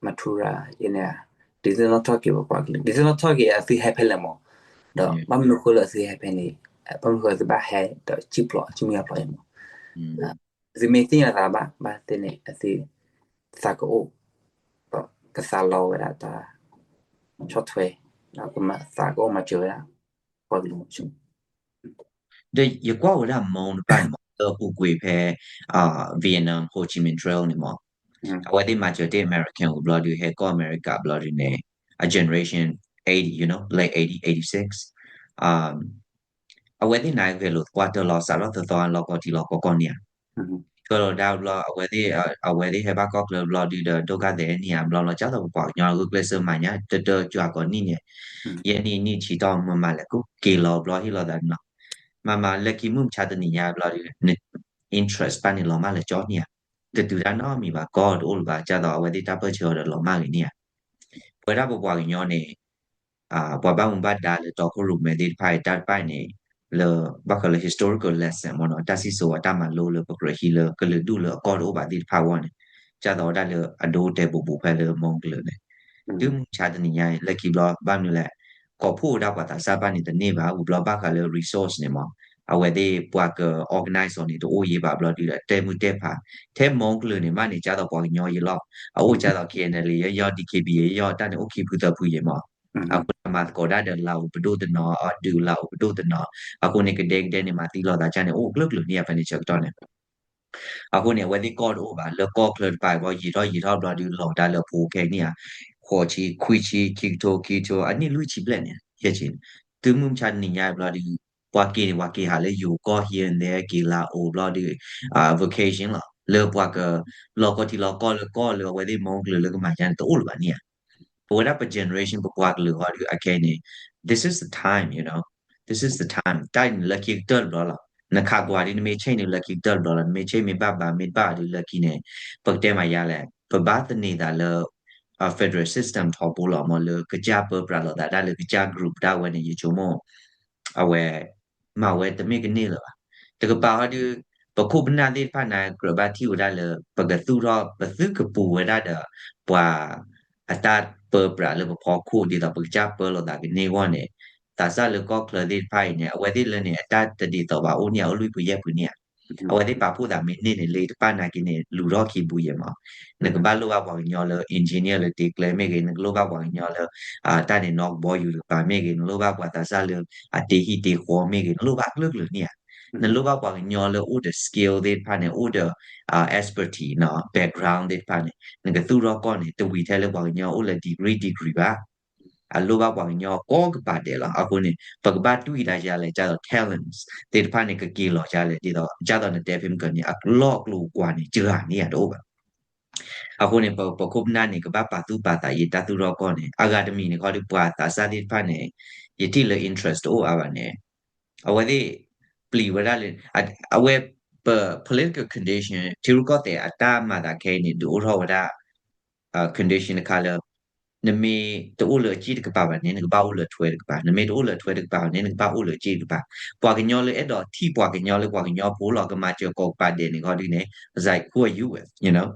မၤထူရၤယဲန့ၣ် ဒ်သိးနီၣ်ထီၣ်က့ၤပပှၤကလုာ် ဒ်သိးနီၣ်ထီၣ်က့ၤအသုဟဲဖဲလဲၣ်မး ဒီးဘၣ်မနုၤဃိလၢအသုဟဲဖဲန့ၣ် ဘၣ်မနုၤဃိသုဘၣ်ဟဲ ဒီးစံၣ်ဖျိး စံၣ်မုၢ်အဖျိးယဲမး သုမ့ၢ်သ့ၣ်ညါသးဘၣ် ဘၣ်သ့ၣ်န့ၣ် အသု သးကအိၣ် ဒီးကသးလီဝဲဒၣ်တၢ် ဆီၣ်ထွဲ ဒီးကမၤသးကအိၣ်မၤစၢၤဝဲဒၣ် ပှၤကလုာ်မး ဒီးယကွၢ်ဝဲဒၣ် Hmong တဖၣ်န့ၣ်မး လၢအပူၤကွံာ်ဖဲ Vietnam Ho Chi Minh Trail န့ၣ်မး အဝဲသ့ၣ်မၤစၢၤတ့ၢ် American ဝံၤဘျီဒုး ဟဲကီၢ်အမဲရကၤဘျီဒုးန့ၣ် အ generation eighty, you know, late eighty, eighty-six အဝဲသ့ၣ်န့ၣ်ဂဲၤလိာ်သပှၢ်တၢၢ်လီၤ စးထီၣ်သီသီလီၢ်ကီၢ်ထံလီၢ်ကီၢ်ကီၢ်န့ၣ်ဧါ ကၢလီၤဒၣ်ဘျီ အဝဲသ့ၣ် အဝဲသ့ၣ်ဟဲဘၣ်ကီၢ်ချၢဘျီဒုးဒီး ဒိၣ်ကါသဲးန့ၣ်ဧါ ဘျီလီၤ ကၢ်သိးပပှၤကညီဂုာ်ကျဲးစၢးမၤညါ တတၢၢ်ကွၢ်ကီးနံၣ်န့ၣ် ယဲနံၣ်နံၣ်ဆံတီၢ်မၤမၤလဲၣ် ကက့ၤလီၤဘျီဟ့ၣ်လီၤသးနီၤ မၤမၤလၢခံမုၢ်မဆါတနံၤညါဘျီဒုး interest ဘၣ်န့ၣ်လီၤမၢ်လၢကၠီန့ၣ်ဧါ တတုၤတၢ်နီတမံၤဘၣ် ကီၢ်တအိၣ်လၢၤဘၣ် ကၢ်သိးအဝဲသ့ၣ်တၢ်ပၢၢ်ဆၢအီၤဒီးလီၤမၢ်ဂ့ၤန့ၣ်ဧါ ပဝဲဒၣ်ပပှၤကညီန့ၣ် ပှၤဘၣ်မူဘၣ်ဒါလၢတီခိၣ်ရိၣ်မဲသ့ၣ်တဖၣ်အံၤ တၢ်တဖၣ်အံၤန့ၣ် လၢ ဘၣ်ဃးလၢ historical lesson မ့ၢ်နီၤ တၢ်စံၣ်စိၤအတၢ်မၤလိလၢပကြၢးဟံးလၢကလုာ်ဒူၣ်လၢအကီၢ်တအိၣ်ဘၣ်သ့ၣ်တဖၣ်အဂီၢ်န့ၣ် ကၢ်သိးဝဲဒၣ်လၢအဒိတဲာ်ဘူးဘူးဖဲလၢ Hmong ကလုာ်န့ၣ် တုၤမုၢ်မဆါတနံၤညါအံၤ လၢခံဘျီ ဘၣ်မနုၤလဲၣ် ကိးဖှိၣ်ဝဲဒၣ်ပှၤသးစၢ်ဘၣ်န့ၣ်တန့ၢ်ဘၣ် ဝံၤဘျီဘၣ်ဃးလၢ resource န့ၣ်မ့ၢ် အဝဲသ့ၣ်ပှၤက organize အီၤန့ၣ် တအိၣ်ယံၤဘၣ်ဘျီဒုးဒီး တဲမုၢ်တဲဖး ထဲ Hmong ကလုာ်န့ၣ်မးန့ၣ် ကၢ်သိးပှၤကညီယံၤလီၤ အအိၣ်ကၢ်သိး K N L A ယဲယီၢ် D K B A ယဲယီၢ် တၢ်န့ၣ်အိၣ်ခံဖုသၢဖုယံၤမ့ၢ် အဃိန့ၣ်မၤသကိးဒၣ်ဒီးလၤအိၣ်ပဒိၣ်တနီၤ အဒုးလၤအိၣ်ပဒိၣ်တနီၤ အဃိန့ၣ် ကဒဲကဒဲန့ၣ် မၤသံလီၤသးကၢ်န့ၣ် အိၣ်ကျၢၢ်ကျၢၢ်န့ၣ်ဧါ ဖဲန့ၣ်ဆၢကတီၢ်န့ၣ် အဃိန့ၣ် အဝဲသ့ၣ်ကီၢ်တအိၣ်ဘၣ် လၢကီၢ်ချၢတဖၣ်အံၤဘျီ ယံာ်ထီၣ်ယံာ်ထီၣ်ဘျီဒုး လီၤတၢ်လၢအဖိခဲအံၤန့ၣ်ဧါ ဃိးဆံ ခွံဆံ ခံကထိ ခံကထိ အနံၣ်လွံၢ်ဆံဘျဲၣ်န့ၣ် ယဲၢ်ဆံန့ၣ်, တုၤမုၢ်မဆါတနံၤညါဘျီဒီး ပှၤက့ၤန့ၣ် ပှၤက့ၤဟးလၢယိၤကီၢ် here and there က့ၤလၢအအိၣ်ဘျီဒီး vacation လီၤ. လၢပှၤက လီၢ်ကီၢ်ထံလီၢ်ကီၢ်လၢကီၢ်လၢအဝဲသ့ၣ်မီကျၢၤလၢကမၤယါန့ၣ် တအိၣ်လၢၤဘၣ်န့ၣ်ဧါ. ပဝဲဒၣ်ပ generation ပပှၤကလုာ်ဃီဒီး အခဲအံၤန့ၣ် this is the time, you know, this is the time တၢ်အံၤန့ၣ်လၢခံကတၢၢ်တဘျီလီၤ. နခးကွၢ်ဒ်နမ့ၢ် change န့ၣ်လၢခံကတၢၢ်တဘျီလီၤ. နမ့ၢ် change မ့ၢ်ဘၣ်ဘၣ် မ့ၢ်တဘၣ်ဒီးလၢခံန့ၣ် ပကတဲမၤယါလဲၣ်, ပဘၣ်သန့ၤသးလၢ federal system ထီဘိလီၤ. မ့ၢ်လၢကစၢ်ပၢပြးလိာ်သးဒၣ်လၢကစၢ် group ဒၣ်ဝဲန့ၣ် ယဆိကမိၣ် အဝဲ မၤဝဲတမ့ၢ်ကန့ၢ်လၢၤဘၣ်. တကပၤဟီဒီး ပခိၣ်ပနၢ်သ့ၣ်တဖၣ်န့ၣ် ကြၢးဘၣ်ထံၣ်ဝဲဒၣ်လၢ ပကသူၣ်ထီၣ် ပသုကပူၤဝဲဒၣ်ဒီး ပှၤအတၢ်ပၢပြးလၢပဖီခိၣ် ဒ်သိးပကစၢ်ပၢလိာ်သးကန့ၢ်အဂီၢ်န့ၣ် သးစၢ်လၢကီၢ်ချၢသ့ၣ်တဖၣ်အံၤန့ၣ် အဝဲသ့ၣ်လၢန့ၣ် အတၢ်တဒ်သိးဘၣ်အိၣ်န့ၢ် အအိၣ်လွံၢ်ပူၤယဲၢ်ပူၤန့ၣ်ဧါ. အဝဲသ့ၣ်ပာ်ဖှိၣ်သးမ့ၢ်န့ၢ်န့ၣ် လၢတပၣ်နာ်က့န့ၣ် လူၤထီၣ်ခံပူၤယဲၢ်မး. နကဘၣ်လိၣ်ဘၣ်ပှၤကညီလၢ engineer လၢတ့ကျဲမ့ၢ်ဂ့ၤ, နကလိၣ်ဘၣ်ပှၤကညီလၢ တၢ်န့ၣ်နီၢ်ကဘီယူၤတကပၤမ့ၢ်ဂ့ၤ, နလိၣ်ဘၣ်ပှၤသးစၢ်လၢအတ့ဟံၣ်တ့ဃီမ့ၢ်ဂ့ၤ, နလိၣ်ဘၣ်ကျၢၢ်ကျၢၢ်န့ၣ်ဧါ. နလိၣ်ဘၣ်ပှၤကညီလၢအိၣ်ဒီး skill သ့ၣ်တဖၣ်န့ၣ် အိၣ်ဒီး expertise နီၤ background သ့ၣ်တဖၣ်န့ၣ် နကသူၣ်ထီၣ်ကီၢ်န့ၣ် တဝံၤထဲလၢပှၤကညီအိၣ်လၢ degree degree ဘၣ်. အလိၣ်ဘၣ်ပှၤကညီကိးကပၤဒဲးလီၤ. အဃိန့ၣ် ပကဘၣ်တွံၢ်ဒၣ်ယၤလဲၣ် ဒ်သိး talents သ့ၣ်တဖၣ်န့ၣ် ကက့ၤလီၤယၤလဲၣ် ဒ်သိး ဒ်သိးနတဲဖဲမုၢ်ကန့ၣ် အလီၢ်အကျိၤအကွာ်န့ၣ် စှၤန့ၢ်ယၤတအိၣ်ဘၣ်. အဃိန့ၣ် ပ ပခိၣ်ပနၢ်န့ၣ် ကဘၣ်ပာ်သူၣ်ပာ်သးအံၤ တၢ်သူၣ်ထီၣ်ကီၢ်န့ၣ် အဂၤတမံၤန့ၣ်ခီဒီး ပှၤသးစၢ်သ့ၣ်တဖၣ်န့ၣ် ယထံၣ်လၢ interest တအိၣ်အါဘၣ်န့ၣ် အဝဲသ့ၣ်ပျံၤဝဲဒၣ်လၢ အဝဲ ပ political condition ထံရူၢ်ကီၢ်သဲးအတၢ်မၤသးခဲအံၤန့ၣ် ဒုးအိၣ်ထီၣ်ဝဲဒၣ် condition တခါလၢ နမ့ၢ်တအိၣ်လၢအစ့ၣ်တကပၤဘၣ်န့ၣ် နကဘၣ်အိၣ်လၢအထွဲတကပၤ, နမ့ၢ်တအိၣ်လၢအထွဲတကပၤဘၣ်န့ၣ် နကဘၣ်အိၣ်လၢအစ့ၣ်တကပၤ. ပှၤကညီလၢအဲၣ်ဒိးထံၣ်ပှၤကညီလၢပှၤကညီဖိလီၤ ကမၤစၢၤကိးကပၤဒဲးန့ၣ်ခီဒုန့ၣ် it's like, who are you with, you know?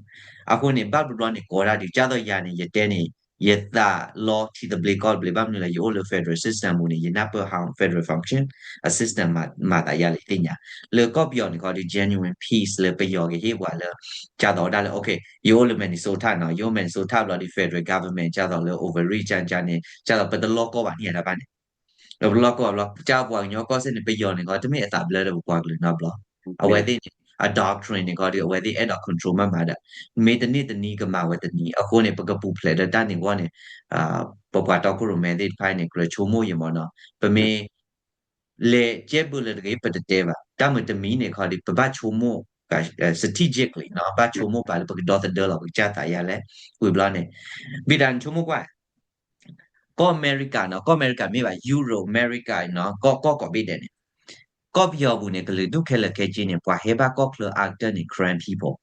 အဃိန့ၣ် ဘၣ်တဘျီန့ၣ် ကိးဒၣ်ဒုး ကၢ်သိးယၤန့ၣ် ယတဲန့ၣ် ယသးလီထံသဘျ့ကီၢ်သဘျ့ ဘၣ်မနုၤလဲၣ် ယအိၣ်လၢ federal system ပူၤန့ၣ် ယနၢ်ပၢၢ် how federal function အ system မၤသးယၤလၢယသ့ၣ်ညါ. လၢကီၢ်ပယီၤန့ၣ်ခီဒုး genuine peace လၢပယီၤကဟ့ၣ်ပှၤလၢ ကၢ်သိးဒၣ်လၢ okay ယအိၣ်လၢ Minnesota နီၤ, ယအိၣ် Minnesota ဘျီဒုး federal government ကၢ်သိးလၢ Overy ကၢ်န့ၣ် ကၢ်သိးပတလီၢ်ကီၢ်ဘၣ်န့ၣ်တၢ်ဘၣ်န့ၣ် ပတလီၢ်ကီၢ်ဘၣ်ဘျီ ကၢ်ပှၤကညီကီၢ်စဲၣ်န့ၣ် ပယီၤန့ၣ်ခီ တမ့ၢ်အသးဘျၢဒီးပပှၤကလုာ်နီတဘျီ. အဝဲသ့ၣ်န့ၣ် အ doctrine န့ၣ်ခီဒုး အဝဲသ့ၣ်အဲၣ်ဒိး control မးမးဒီး မ့ၢ်တန့ၢ်တနံၤကမၤဝဲတနံၤ အဃိန့ၣ် ပကပူၤဖျဲးဒီးတၢ်န့ၣ်အဂီၢ်န့ၣ် ပပှၤတီခိၣ်ရိၣ်မဲသ့ၣ်တဖၣ်န့ၣ် ကြၢးဆိကမိၣ်ယံၤမးနီၤ, ပမ့ၢ် လဲၤကဲဘၢလၢတဂ့ၤ ပတတဲဘၣ်. တၢ်မုာ်တမံၤန့ၣ်ခီဒုး ပဘၣ်ဆိကမိၣ် strategically နီၤ, ဘၣ်ဆိကမိၣ်ပာ်လၢပကဒီသဒၢလီၤ ပကစၢ်သးယၤလဲၣ်. ဝံၤဘျီန့ၣ် ဘၣ်ဒါနဆိကမိၣ်ကွၢ် ကီၢ်အမဲရကၤနီၤ, ကီၢ်အမဲရကၤမ့ၢ်ဘၣ် Europe အမဲရကၤနီၤ, ကီၢ် ကီၢ်ကိးဘ့ၣ်ဒဲးန့ၣ် ကီၢ်ပယီၤပူၤန့ၣ် ကလုာ်ဒူၣ်ခဲလၢာ်ခဲဆ့န့ၣ် ပှၤဟဲဘၣ်ကီၢ်ချၢအါကတၢၢ်န့ၣ် Karen people.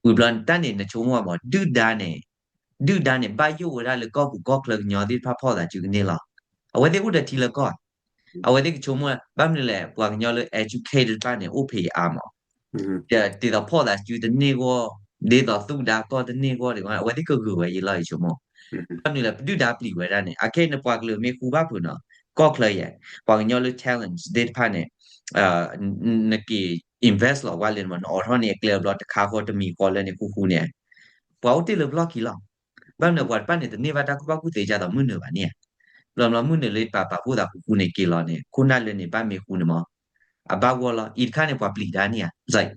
ဝံၤဘျီန့ၣ် တၢ်န့ၣ်နဆိကမိၣ်မး ဒုၣ်ဒါန့ၣ် ဒုၣ်ဒါန့ၣ် ဘၣ်ယိၣ်ဝဲဒၣ်လၢကီၢ်ပူၤကီၢ်ချၢကညီသ့ၣ်တဖၣ်ဖီၣ်သးစုကန့ၢ်လီၤ. အဝဲသ့ၣ်အိၣ်ဒီးထံလၢကီၢ် အဝဲသ့ၣ်ကဆိကမိၣ် ဘၣ်မနုၤလဲၣ် ပှၤကညီလၢ educated တဖၣ်န့ၣ် အိၣ်ဖဲအံၤအါမး ဒ်သိးဖီၣ်သးစုတန့ၢ်ဂီၢ်, ဒ်သိးသူၣ်ဒါကီၢ်တန့ၢ်ဂီၢ်ဒံး အဝဲသ့ၣ်ကဂုာ်ဝဲယံၤလီၤ ယဆိကမိၣ်. ဘၣ်မနုၤလဲၣ် ပဒုၣ်ဒါပျံၤဝဲဒၣ်န့ၣ် အခဲအံၤန့ၣ်ပှၤကလုာ်မ့ၢ်ဃူဘၣ်ဖုးနီၤ, ကီၢ်ချၢယဲၢ် ပှၤကညီလၢ talents သ့ၣ်တဖၣ်န့ၣ် နက့ၤ invest လီၤဝဲလၢနအိးထီၣ်န့ၣ် အကျဲတဘျီတခါဃီတမံၤဃီလၢန့ၣ်ဃူဃူန့ၣ် ပှၤအိၣ်တ့ၢ်လၢပလီၢ်ခံလီၤ. ဘၣ်မနုၤပှၤတဖၣ်န့ၣ် တန့ၢ်ဘၣ်တၢ်ကူၣ်ဘၣ်ကူၣ်သ့ ကၢ်သိးမုၢ်နုာ်ဘၣ်န့ၣ်ဧါ. ဘျီဘျီမုၢ်နုာ်လၢပာ်ပာ်ဖှိၣ်သးဃူဃူန့ၣ်က့ၤလီၤန့ၣ် ခိၣ်နၢ်လၢန့ၣ်ဘၣ်မ့ၢ်ဃူန့ၣ်မး အဘၣ်ဂီၢ်လီၤ. အံၤတခါန့ၣ် ပှၤပျံၤတၢ်န့ၣ်ဧါ. အ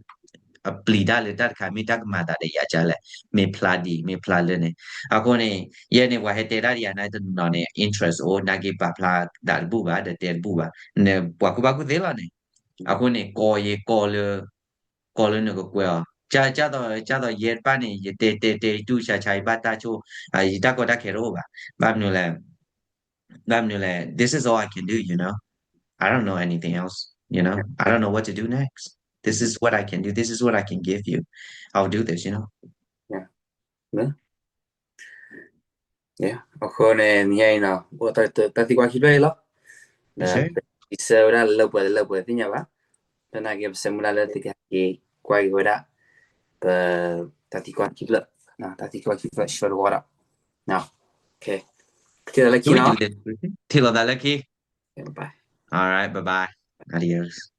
ပျံၤတၢ်လၢတၢ်တခါမ့ၢ်တၢ်ကမၤသးဒီးယၤကလဲၣ်, မ့ၢ်ဖျါဒ် မ့ၢ်ဖျါလၢန့ၣ်. အဃိန့ၣ် ယဲန့ၣ် ပှၤဟဲတဲတၢ်ဒီးယၤန့ၣ်တနီၤနီၤန့ၣ် interest အိၣ် နာ်က့ပာ်ဖျါဒၣ်တဘူၣ်ဘၣ် ဒီးတဲတဘူၣ်ဘၣ်, နပှၤကူၣ်ဘၣ်ကူၣ်သ့လီၤန့ၣ်. အဃိန့ၣ် ကိးယကိးလၢ ကိးလၢနကကွဲးအီၤ, ကၢ်သိး ကၢ်သိးယဲတဖၣ်န့ၣ် ယတဲတဲတဲ ယတူၢ်ဆါဆါ ယဘၣ်တၢ်ဆိၣ် ယတၢ်ကီတၢ်ခဲတအိၣ်ဘၣ်. ဘၣ်မနုၤလဲၣ် ဘၣ်မနုၤလဲၣ် this is all I can do, you know, I don't know anything else, you know, I don't know what to do next, this is what I can do, this is what I can give you, I'll do this, you know. အဃိန့ၣ် နညါအံၤနီၤ အိၣ်တၢ်သံကွၢ်ခံဖျၢၣ်အံၤလီၤ. ဒီး ပစံးဆၢဝဲဒၣ်လၢပှဲၤတလၢပှဲၤသ့ၣ်ညါဘၣ်. ဒီးနာ်က့ ပဆၢမုၢ်လၢ်လၢသုကဟဲက့ၤကွၢ်က့ၤဝဲဒၣ် ပတၢ်သံကွၢ်ခံဖျၢၣ်, တၢ်သံကွၢ်ခံဖျၢၣ် ဆှၢတဝီဒီး ထံၣ်လိာ်သးလၢခံနီၤ, ထံၣ်လိာ်သးလၢခံ, bye bye, adios.